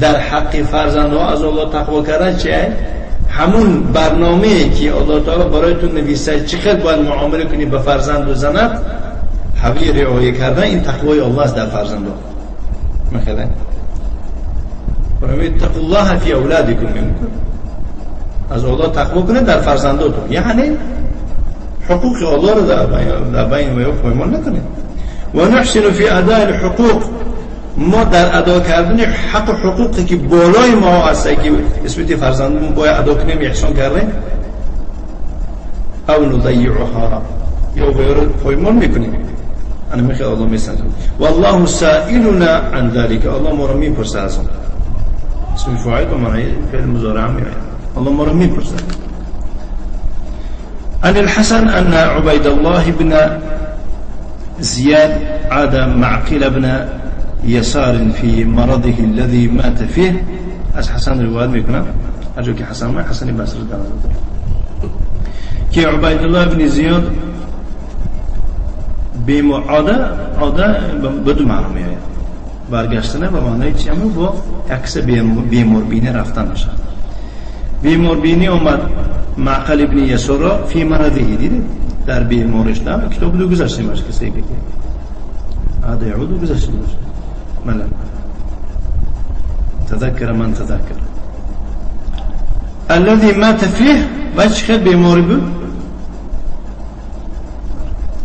در حق فرزنده از الله تقوا کردن چه؟ همون برنامه‌ای که الله تعالی برایتون نویسه چقدر باید معامله کنی به فرزند و زنت، حوی رعایه کردن، این تقوای الله است در فرزنده. مثلا فرمود اتقوا الله فی اولادکم، از الله تقوا کنید در فرزنداتون، یعنی حقوق الله رو در بین و یا پایمال نکنید. و نحسن فی اداء الحقوق، ما در ادا کردن حق و حقوقی که بالای ما هست که نسبت فرزندمون باید ادا کنیم احسان کردیم، او نضیعها، یا غیر پایمال میکنیم. انا میخواد الله میسنجد. والله سائلنا عن ذلك، الله ما رو میپرسه از اون. اسم فاعل به معنی فعل مضارع میاد. الله ما رو میپرسه. عن الحسن أن عبيد الله بن زياد عاد معقل بن يسار في مرضه الذي مات فيه. از حسن روایت میکنم، هر که حسن ما حسن بصری در نظر داره که عبید الله بن زیاد بیمار عاده به دو معنا میآید، برگشتن به معنای چی؟ اما با عکس بیمار بینی رفتن میشه. بیمار بینی آمد معقل ابن یسار را فی مرضه دیدید در بیمارش نه کتاب دو گذشتیمش کسی که عاد يعود گذشتیمش ملا تذكر من تذكر الذي مات فيه و چه بیماری بود؟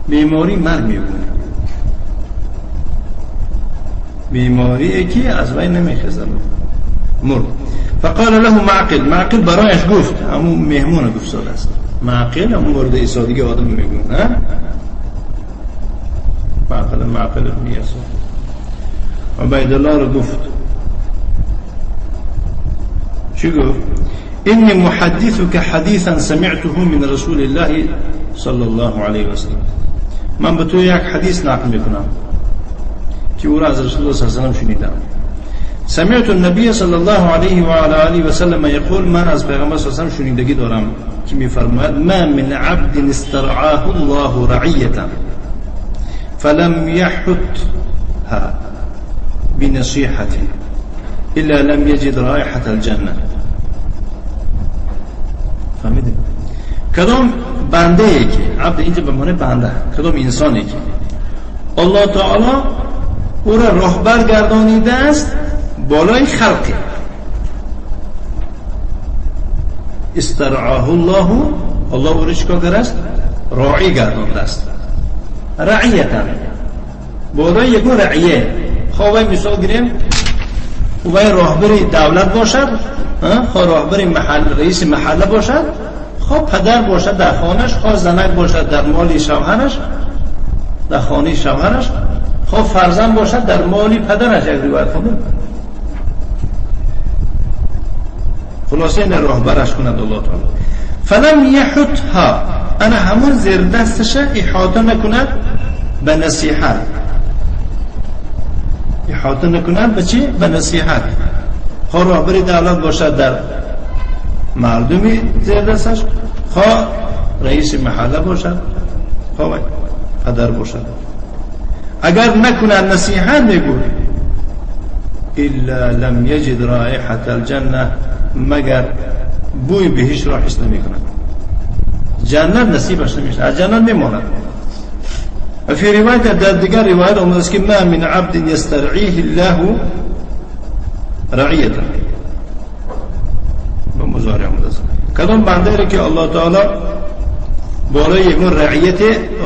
بیماری مرگ میبونه، بیماری که از وی نمیخزد مرد. فقال له معقل، معقل برایش گفت، همون مهمون گفت ساده است، معقل همون مرد ایسادگی آدم میگون، ها معقل معقل ابن یسار عبیدالله رو گفت چی گفت؟ إني محدثك حديثا سمعته من رسول الله صلى الله عليه وسلم. من به تو یک حدیث نقل میکنم که او را از رسول الله صلی الله علیه و سلم شنیدم. سمعت النبي صلى الله عليه وعلى آله وسلم يقول، من از پیغمبر صلی الله علیه و سلم شنیدگی دارم که میفرماید ما من عبد استرعاه الله رعية فلم يحتها بنصيحة إلا لم يجد رائحة الجنة. فهمیدید؟ کدام بنده ای که عبد اینجا به معنی بنده، کدام انسانی که الله تعالی او را راهبر گردانیده است بالای خلقی، استرعاه الله، الله او را چیکار کرده است؟ راعی گردانده است، رعیتا، بالای یک رعیه. خواه مثال گیریم او راهبر دولت باشد، خواه راهبر محل، رئیس محله باشد، خواه پدر باشد در خانهش، خواه زنک باشد در مال شوهرش، در خانه شوهرش، خواه فرزند باشد در مال پدرش. یک روایت خوندم. خلاصه این راهبرش کند الله تعالی. فلم یحتها، انا همون زیر دستش احاطه نکند به نصیحت، احاطه نکند به چی؟ به نصیحت. خواه راهبر دولت باشد در مردمی زیر دستش، خواه رئیس محله باشد، خواه پدر باشد، اگر نکند نصیحت میگوید الا لم یجد رائحة الجنه، مگر بوی بهش را حس نمی کند، جنت نصیبش نمیشه، از جنت میماند. و فی روایت، در دیگر روایت آمده است که ما من عبد یسترعیه الله رعیتا، به مضارع آمده است، کدام بنده را که الله تعالی بالای یک رعیت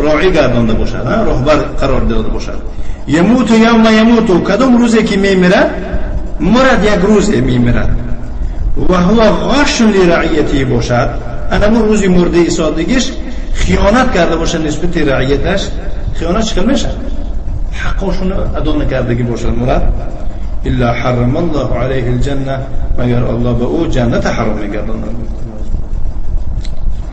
راعی گردانده باشد، راهبر قرار داده باشد، یموت یوم یموت، کدام روزی که میمیرد، مرد یک روز میمیرد، و هو غاش لرعیته باشد، انا روزی مرده ایسادگیش خیانت کرده باشد نسبت رعیتش، خیانت چکل میشه؟ حقشون ادا نکردگی باشد مرد، الا حرم الله علیه الجنه، مگر الله به او جنت حرام میگرداند.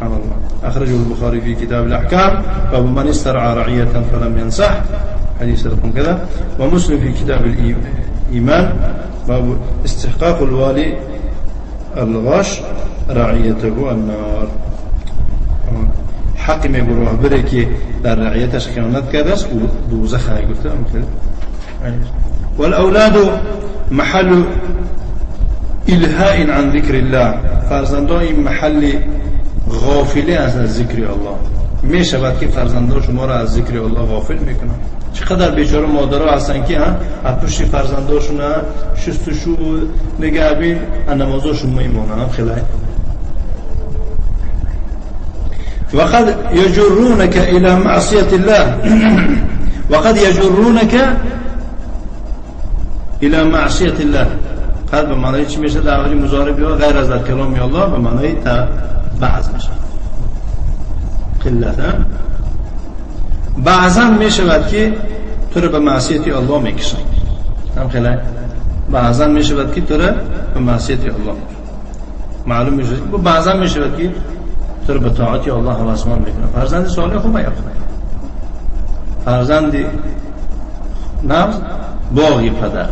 سبحان الله. اخرجه البخاري في كتاب الاحكام باب من استرعى رعية فلم ينصح، حديث رقم كذا، ومسلم في كتاب الايمان باب استحقاق الوالي الغش رعيته النار. حق میگو راهبره که در رعیتش خیانت کرده است او دوزخ گفته. والاولاد محل الهاء عن ذکر الله، فرزندان این محل غافله از ذکر الله. می شود که فرزندان شما را از ذکر الله غافل میکنن. چقدر بیچاره مادرها هستن که از پشت فرزنداشون شستشو نگهبین نمازاشون میمونن. خیلی وقد يجرونك الى معصية الله، وقد يجرونك الى معصية الله. قد به معنای چی میشه؟ در حال مضارع یا غیر از در کلام الله به معنای تا بعض میشه، قلت. بعضا میشود که تو رو به معصیت الله میکشن، هم خیلی بعضا میشود که تو رو به معصیت الله میکشن، معلوم میشه بعضا میشود که تو رو به طاعت الله هوسمند میکنه. فرزند صالح خوب یا خوب، فرزند نفس باغی پدر،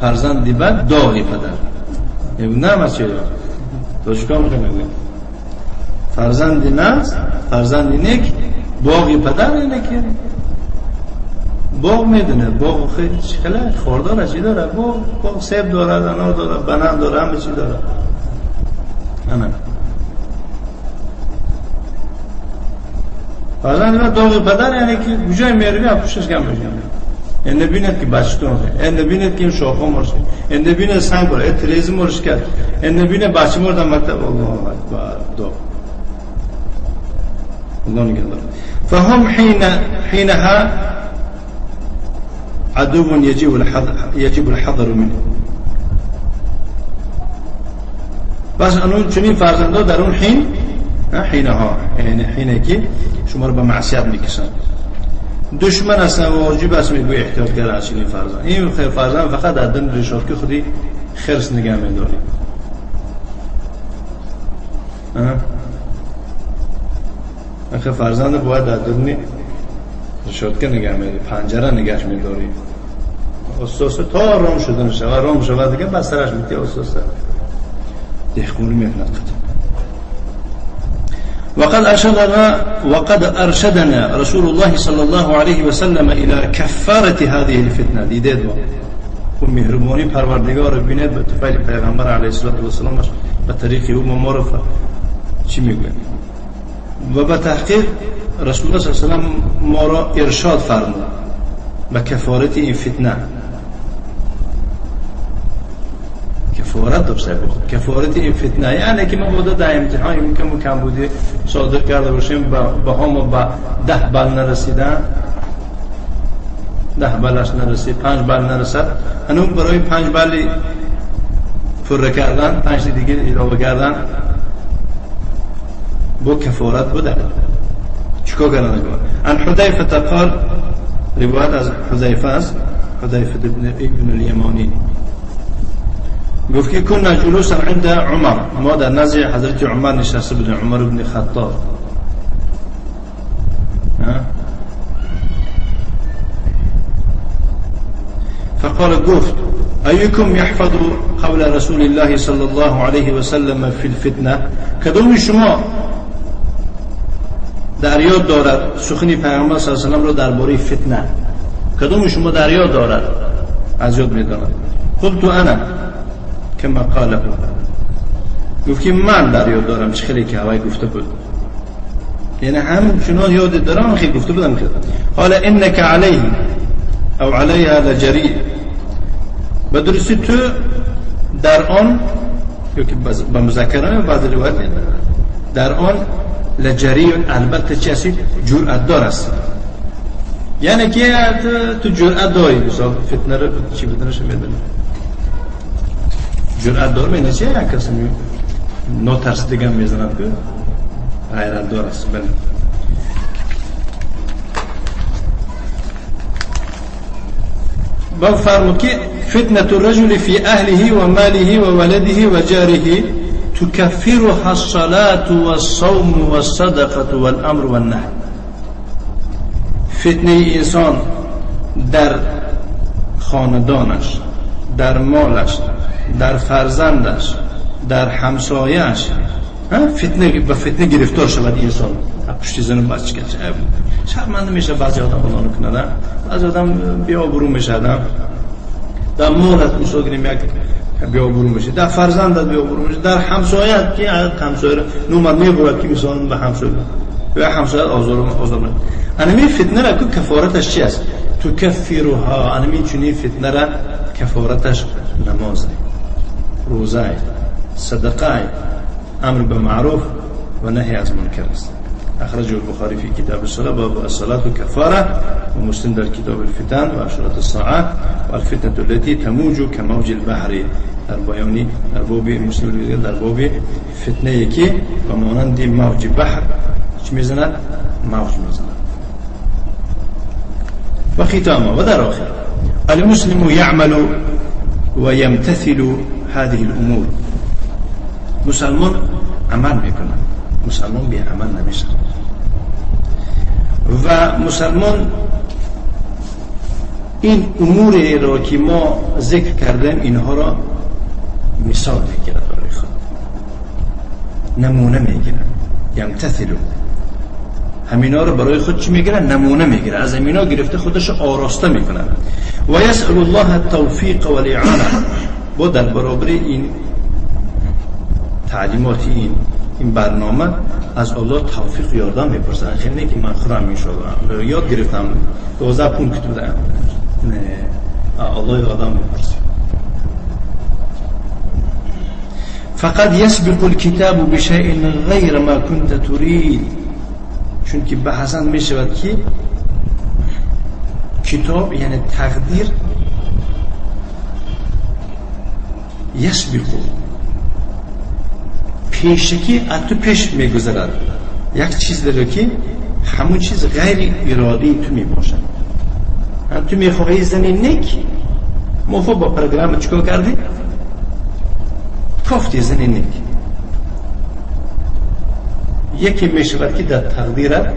فرزند بد داغی پدر. نه مسیح تو چیکار میکنی؟ فرزند نفس، فرزند نیک، باغی پدر. اینه که باغ میدونه، باغ خیلی خیلی خورداره، چی داره؟ باغ سیب داره، انار داره، بنان داره، همه چی داره. نه فرزند من داغ پدر یعنی که کجای میروی از پشتش گم میشم. این ببیند که بچه‌تون این ببیند که این شاخه مرش، این ببیند سنگ بر، این تریز مرش کرد، این ببیند بچه مردم مکتب. الله اکبر داغ. الله نگهدار. فهم حينها عدو يجب الحذر منه. پس انون چنین فرزندا در اون حین، حینها یعنی حینه که شما رو به معصیت میکشن، دشمن اصلا واجب است میگوی احتیاط کرد از چنین فرزند. این فرزند فقط در دم رشاد که خودی خرس نگه میداری. آخه فرزند باید در درون رشاد که نگه میداری، پنجره نگهش میداری. استاسه تا رام شده نشه و رام شود دیگه بسترش میتی استاسه دهقونی میکند قطع. وقد ارشدنا رسول الله صلى الله عليه وسلم الى كفارة هذه الفتنه. دیدید با و مهربانی پروردگار ببینید به طفیل پیغمبر علیه الصلاة والسلام به طریق او ما رو چی میگوید و به تحقیق رسول الله صلی الله علیه و سلم ما را ارشاد فرمود به کفارت این فتنه. کفارت داشته بود، کفارت این فتنه یعنی که ما بوده در امتحان ممکن کم بودی صادر کرده باشیم، به هم به 10 بل نرسیدن، 10 بلش نرسید، 5 بل نرسد، هنوز برای 5 بل پر کردن 5 دیگه اضافه کردن با کفارت بوده. چیکار کردن؟ عن حذیفه قال، روایت از حذیفه است، حذیفه ابن الیمانی گفت که كنا جلوسا عند عمر، ما در نزد حضرت عمر نشسته بودیم، عمر بن خطاب. فقال گفت ایکم یحفظ قول رسول الله صلی الله علیه و سلم فی الفتنه، کدوم شما در یاد دارد سخنی پیامبر صلی الله علیه و سلم را درباره فتنه؟ کدوم شما در یاد دارد؟ از یاد می‌داند. قلت انا کما قاله، گفت که من در یاد دارم چه خیلی که هوای گفته بود، یعنی همچنان یاد دارم خیلی گفته بودم که قال انک علیه او علیها لجری، به درستی تو در آن، یا که به مذکرانه بعض روایت در آن لجری، البته چه هستی؟ جرأت دار است، یعنی که تو جرأت داری مثلا فتنه رو چی بدنش میدونی جرأت دار می‌نه چه یک کسی ناترس دیگه میزند که غیرت دار است. بله. با فرمود که فتنة الرجل فی اهله و ماله و ولده و جاره تکفرها الصلاة والصوم والصدقة والامر والنهی. فتنه انسان در خاندانش، در مالش، در فرزندش، در همسایه‌اش، فتنه به فتنه گرفتار شود انسان. پشت زن بچه که شرمنده میشه بعضی آدم الله نکنه، بعضی آدم بی‌آبرو میشه، در مالت مثلا گیریم یک بی‌آبرو میشه، در فرزندت بی‌آبرو میشه، در همسایه‌ات که همسایه نومد میبرد که مثلا به همسایه و همسایه آزار میده. انمی فتنه را که کفارتش چی است؟ تکفرها، انمی چنین فتنه را کفارتش نماز، روزه، صدقه، امر به معروف و نهی از منکر است. اخرجه البخاری في كتاب الصلاة باب الصلاة كفارة، ومسلم در کتاب الفتن و اشراط الساعة والفتنة التي تموج كموج البحر. در بیانی در باب مسلم در باب فتنه که و مانند موج بحر چی میزند؟ موج میزند. و ختامه و در آخر المسلم يعمل ويمتثل هذه الامور. مسلمان عمل میکنه، مسلمان بی عمل نمیشه و مسلمان این امور را که ما ذکر کردیم اینها را مثال میگیره برای خود، نمونه میگیره، یمتثلو، همینا رو برای خود چی میگیره؟ نمونه میگیره، از همینا گرفته خودش آراسته میکنه. و یسأل الله التوفیق والاعانه، با در برابر این تعلیمات این برنامه از الله توفیق یاردم میپرسن. خیلی نه که من خودم میشدم یاد گرفتم 12 پونکت بودم، نه، الله یاردم میپرسه. فقط يسبق الكتاب بشيء غير ما كنت تريد، چون که بحثا میشود که کتاب یعنی تقدیر یسبق پیشکی از تو پیش میگذرد، یک چیز داره که همون چیز غیر ارادی تو میباشد. هم تو میخواهی زنی نیک موفق با پروگرام چیکار کردی؟ کافتی زنی نیک. یکی میشود که در تقدیرت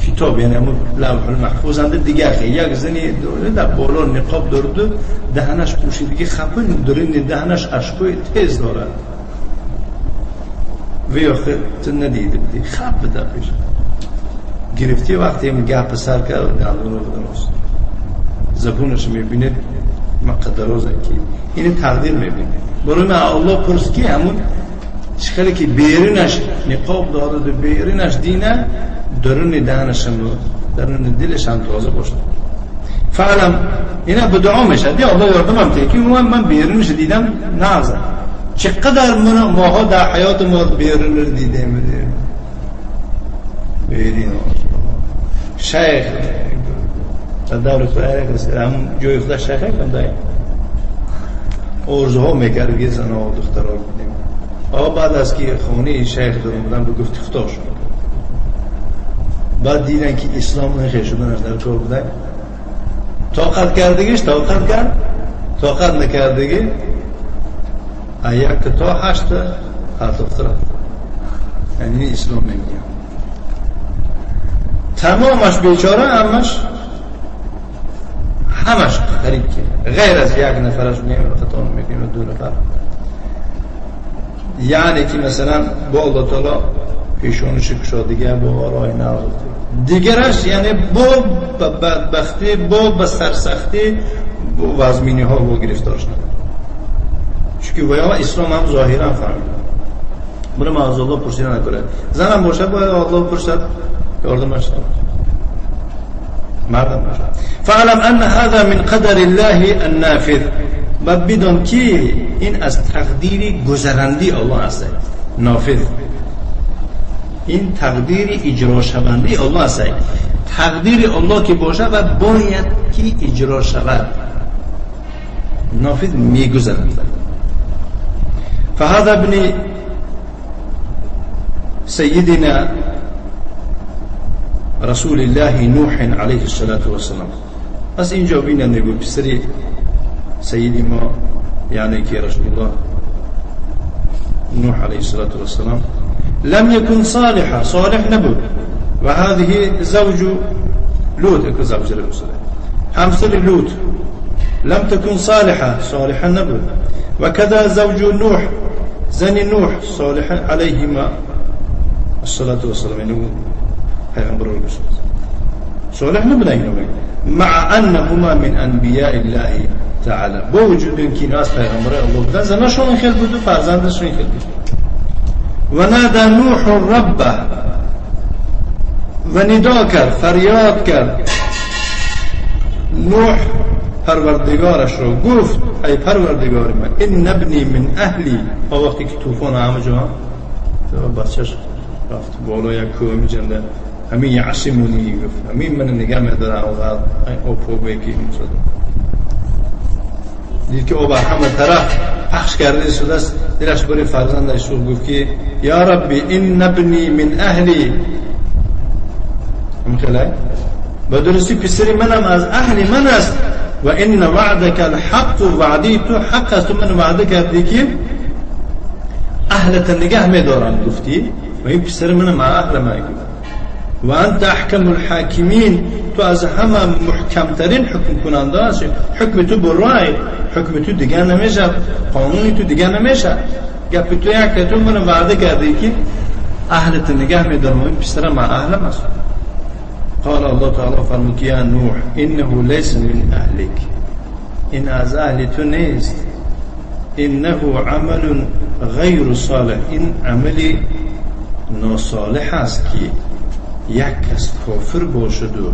کتاب یعنی همون لوح المحفوظ هم دیگر یک زنی در بالا نقاب دارد، دهنش پوشیدگی خپل درون دهنش اشکوی تیز دارد و یا تو ندیده بودی خپ بده پیش گرفتی. وقتی هم گپ سر کرد دندون رو درست زبونش میبینید مقدروزه که اینه تقدیر میبینید. برای من الله پرس که همون چخلی که بیرونش نقاب دارد و بیرونش دینه، درون دهنش هم درون دلش هم تازه باشه. فعلا اینا به دعا میشه دی الله یاردم ته که من بیرونش دیدم نازه. چقدر ماها در حیات ما بیرون رو دیدیم. بیرون شیخ در دور خود هم جای خود شیخ کم دای آرزوها میکرد که زنها و دخترها بودیم. آقا بعد از که خانه شیخ در بودن به گفت خدا شد. بعد دیدن که اسلام نخیر شدن از در کار بودن. طاقت کردگیش طاقت کرد، طاقت نکردگی یک تا 8 پرتافته رفت. یعنی اسلام نمیگه تمامش بیچاره، همش همش قریب که غیر از یک نفرش میگیم خطا میکنیم 2 نفر. یعنی که مثلا با الله تعالی پیشونش کشادگی با آرای نرد دیگرش، یعنی با بدبختی با به سرسختی با وزمینی ها با گرفتار شد. چون که ویا اسلام هم ظاهرا فهمید. برای ما از الله پرسیدن نکنه. زنم باشه باید الله پرسد یاردمش مردم باشه. فعلم ان هذا من قدر الله النافذ، و بدان که این از تقدیر گذرندی الله است. نافذ این تقدیر اجرا شونده الله است. تقدیر الله که باشه و باید که اجرا شود، نافذ میگذرد. فهذا ابن سيدنا رسول الله نوح عليه الصلاة والسلام. پس اینجا بینم نگو پسری سيدي ما يعني كي رسول الله نوح عليه الصلاة والسلام لم يكن صالحا، صالح نبود. وهذه زوج لوط، زوج لوط همسر لوط لم تكن صالحة، صالحا نبود. وكذا زوج نوح، زن نوح صالحا عليهما الصلاة والسلام، يعني پیغمبر صالح نبود مع أنهما من أنبياء الله تعالى. با وجود اینکه اینا از پیغمبرای الله بودن، زناشون خیلی بود و فرزندشون خیلی بود. و نادى نوح ربه، و ندا کرد، فریاد کرد نوح پروردگارش رو، گفت ای پروردگار من ان ابنی من اهلی. وقتی که طوفان همه جا بچه‌ش رفت بالا یک کوه میجنده، همین یعصمونی گفت همین من نگه میداره اونقدر آب که میشد. دید که آب همه طرف پخش کرده شده است، دلش برای فرزندش سوخت، گفت که یا ربی ان ابنی من اهلی، به درستی پسری منم از اهل من است، و ان وعدک الحق، وعدی تو حق است، تو من وعده کردی که اهلت نگه میدارم گفتی، و این پسر منم اهل من، و انت احکم الحاکمین، تو از همه محکمترین حکم کننده هستی، حکم تو برای حکم تو دیگه نمیشه، قانونی تو دیگه نمیشه، گپ تو یک تو من وعده کردی که اهلت نگه میدارم و این پسر من اهلم است. قال الله تعالی فرمود یا نوح انه ليس من اهلك، این از اهل تو نیست، انه عمل غیر صالح، این عملی ناصالح است که یک کس کافر باشد و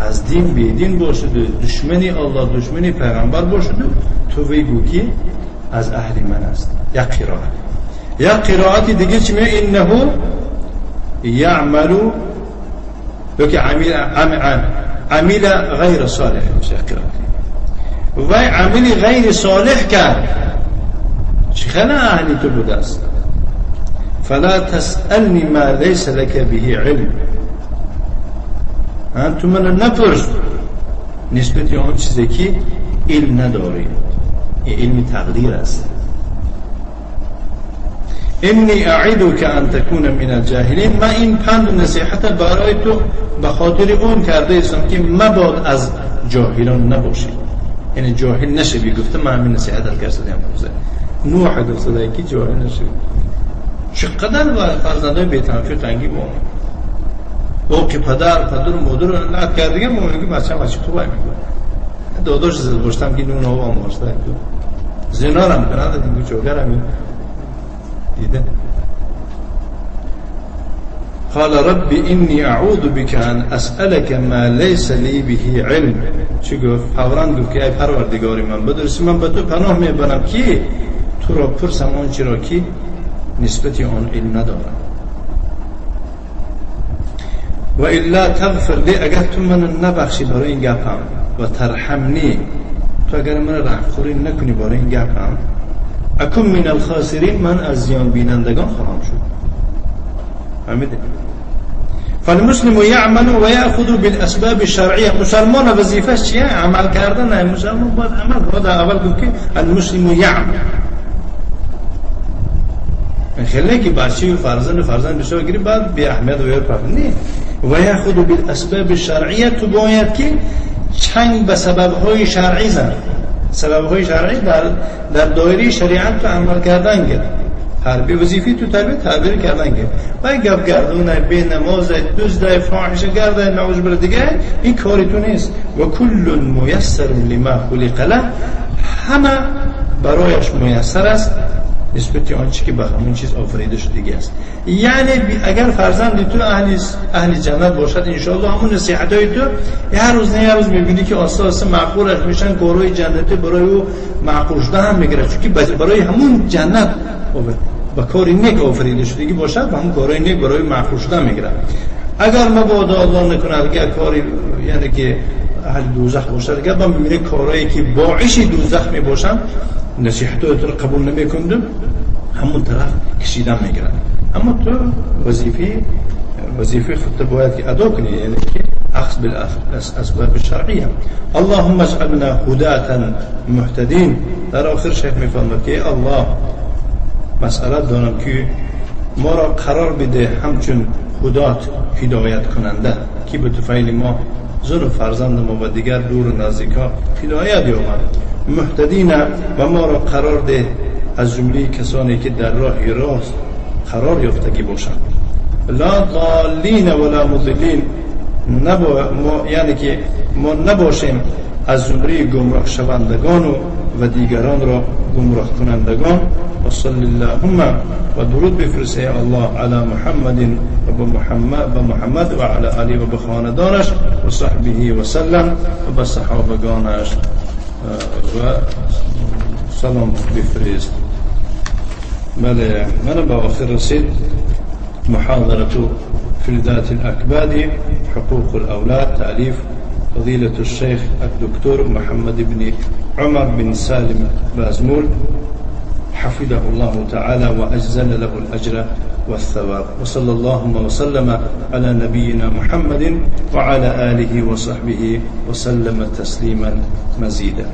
از دین بیدین باشد و دشمنی الله دشمنی پیغمبر باشد و تو بگو که از اهل من است. یک قرائت. یک قرائت دیگه چی میگه؟ انه یعمل که عمل غیر صالح میشه قرائت. و عمل غیر صالح کرد، چه خیلی اهلی تو بوده است. فلا تسألنی ما لیس لك به علم، تو من نپرس نسبت آن چیزی که علم نداری، این علم تقدیر است. انی اعدک ان تکون من الجاهلین، من این پند و نصیحت برای تو به خاطر اون کرده ایستم که مباد از جاهلان نباشی، یعنی جاهل نشوی. گفته من همین نصیحت کردم، نوح گفته که جاهل نشوی. چقدر فرزندای بی‌تنفیق انگی با او که پدر و مادر رو لعنت کرد دیگه، ما میگه بچه‌م بچه خوبه میگه داداش زد باشتم که نون آب هم باشته زنا رو میکنه دیگه جوگر هم دیده. قال رب انی اعوذ بك ان اسألك ما ليس لي به علم. چی گفت؟ فوراً گفت که ای پروردگاری من، بدرسی من به تو پناه میبرم که تو را پرسم آنچه را که نسبت آن علم ندارم. و الا تغفر لی، اگر تو من نبخشی برای این گپم، و ترحمنی، تو اگر من رحمخوری نکنی برای این گپم، اکن من الخاسرین، من از زیان بینندگان خواهم شد. فهمیده؟ فالمسلم یعمل و یأخذ بالاسباب الشرعیه. مسلمان وظیفه‌اش چیه؟ عمل کردن. مسلمان باید عمل کنه. اول گفت که المسلم یعمل، خیلی که بچه و فرزند بسیار گیری بعد بی اهمیت و یار پرد نه. و یأخذ بالاسباب الشرعیه، تو باید که چنگ به سببهای شرعی زن، سببهای شرعی در دایره شریعت تو عمل کردن گیر. تربیه وظیفه تو تربیه کردن گیر. و گپ گردونه، بی نماز، دزد، فاحشه گرده، نعوذ بالله دیگه این کاری تو نیست. و کل میسر لما خلق له، همه برایش میسر است نسبت آنچه که به همون چیز آفریده شده است. یعنی اگر فرزند تو اهل جنت باشد انشاءالله، همون نصیحت‌های تو هر روز نه هر روز می‌بینی که آسته آسته معقولش میشن، کارهای جنتی برای او معقول شده هم میگیره، چون که برای همون جنت به کاری نیک آفریده شدگی باشد و همون کارهای نیک برای معقول شده میگیره. اگر مبادا الله نکنه اگر کاری یعنی که اهل دوزخ باشد، اگر با می‌بینی کارهایی که باعث دوزخ میباشن نصیحت تو رو قبول نمی‌کندم، همون طرف کشیدن میگیرن. اما تو وظیفه خودت باید که ادا کنی، یعنی که اخذ بالاسباب الشرعیه. اللهم اجعلنا هداة مهتدین. در آخر شیخ میفرماید که الله مسئله دارم که ما را قرار بده همچون هدات هدایت کننده که به طفیل ما زن و فرزند ما و دیگر دور و نزدیکا هدایت یابند، مهتدین، و ما را قرار ده از جمله کسانی که در راه راست قرار یافتگی باشند. لا ضالین ولا مضلین، یعنی که ما نباشیم از زمره گمراه شوندگان و دیگران را گمراه کنندگان. و صلی اللهم و درود بفرست ای الله علی محمد و به محمد و علی آله و به خاندانش و صحبه و سلم و به صحابگانش و سلام بفرست. بله، من به آخر رسید محاضرة فلذات الأكباد حقوق الأولاد، تأليف فضيلة الشيخ الدكتور محمد بن عمر بن سالم بازمول حفظه الله تعالى وأجزل له الأجر والثواب، وصلى اللهم وسلم على نبينا محمد وعلى آله وصحبه وسلم تسليما مزيدا.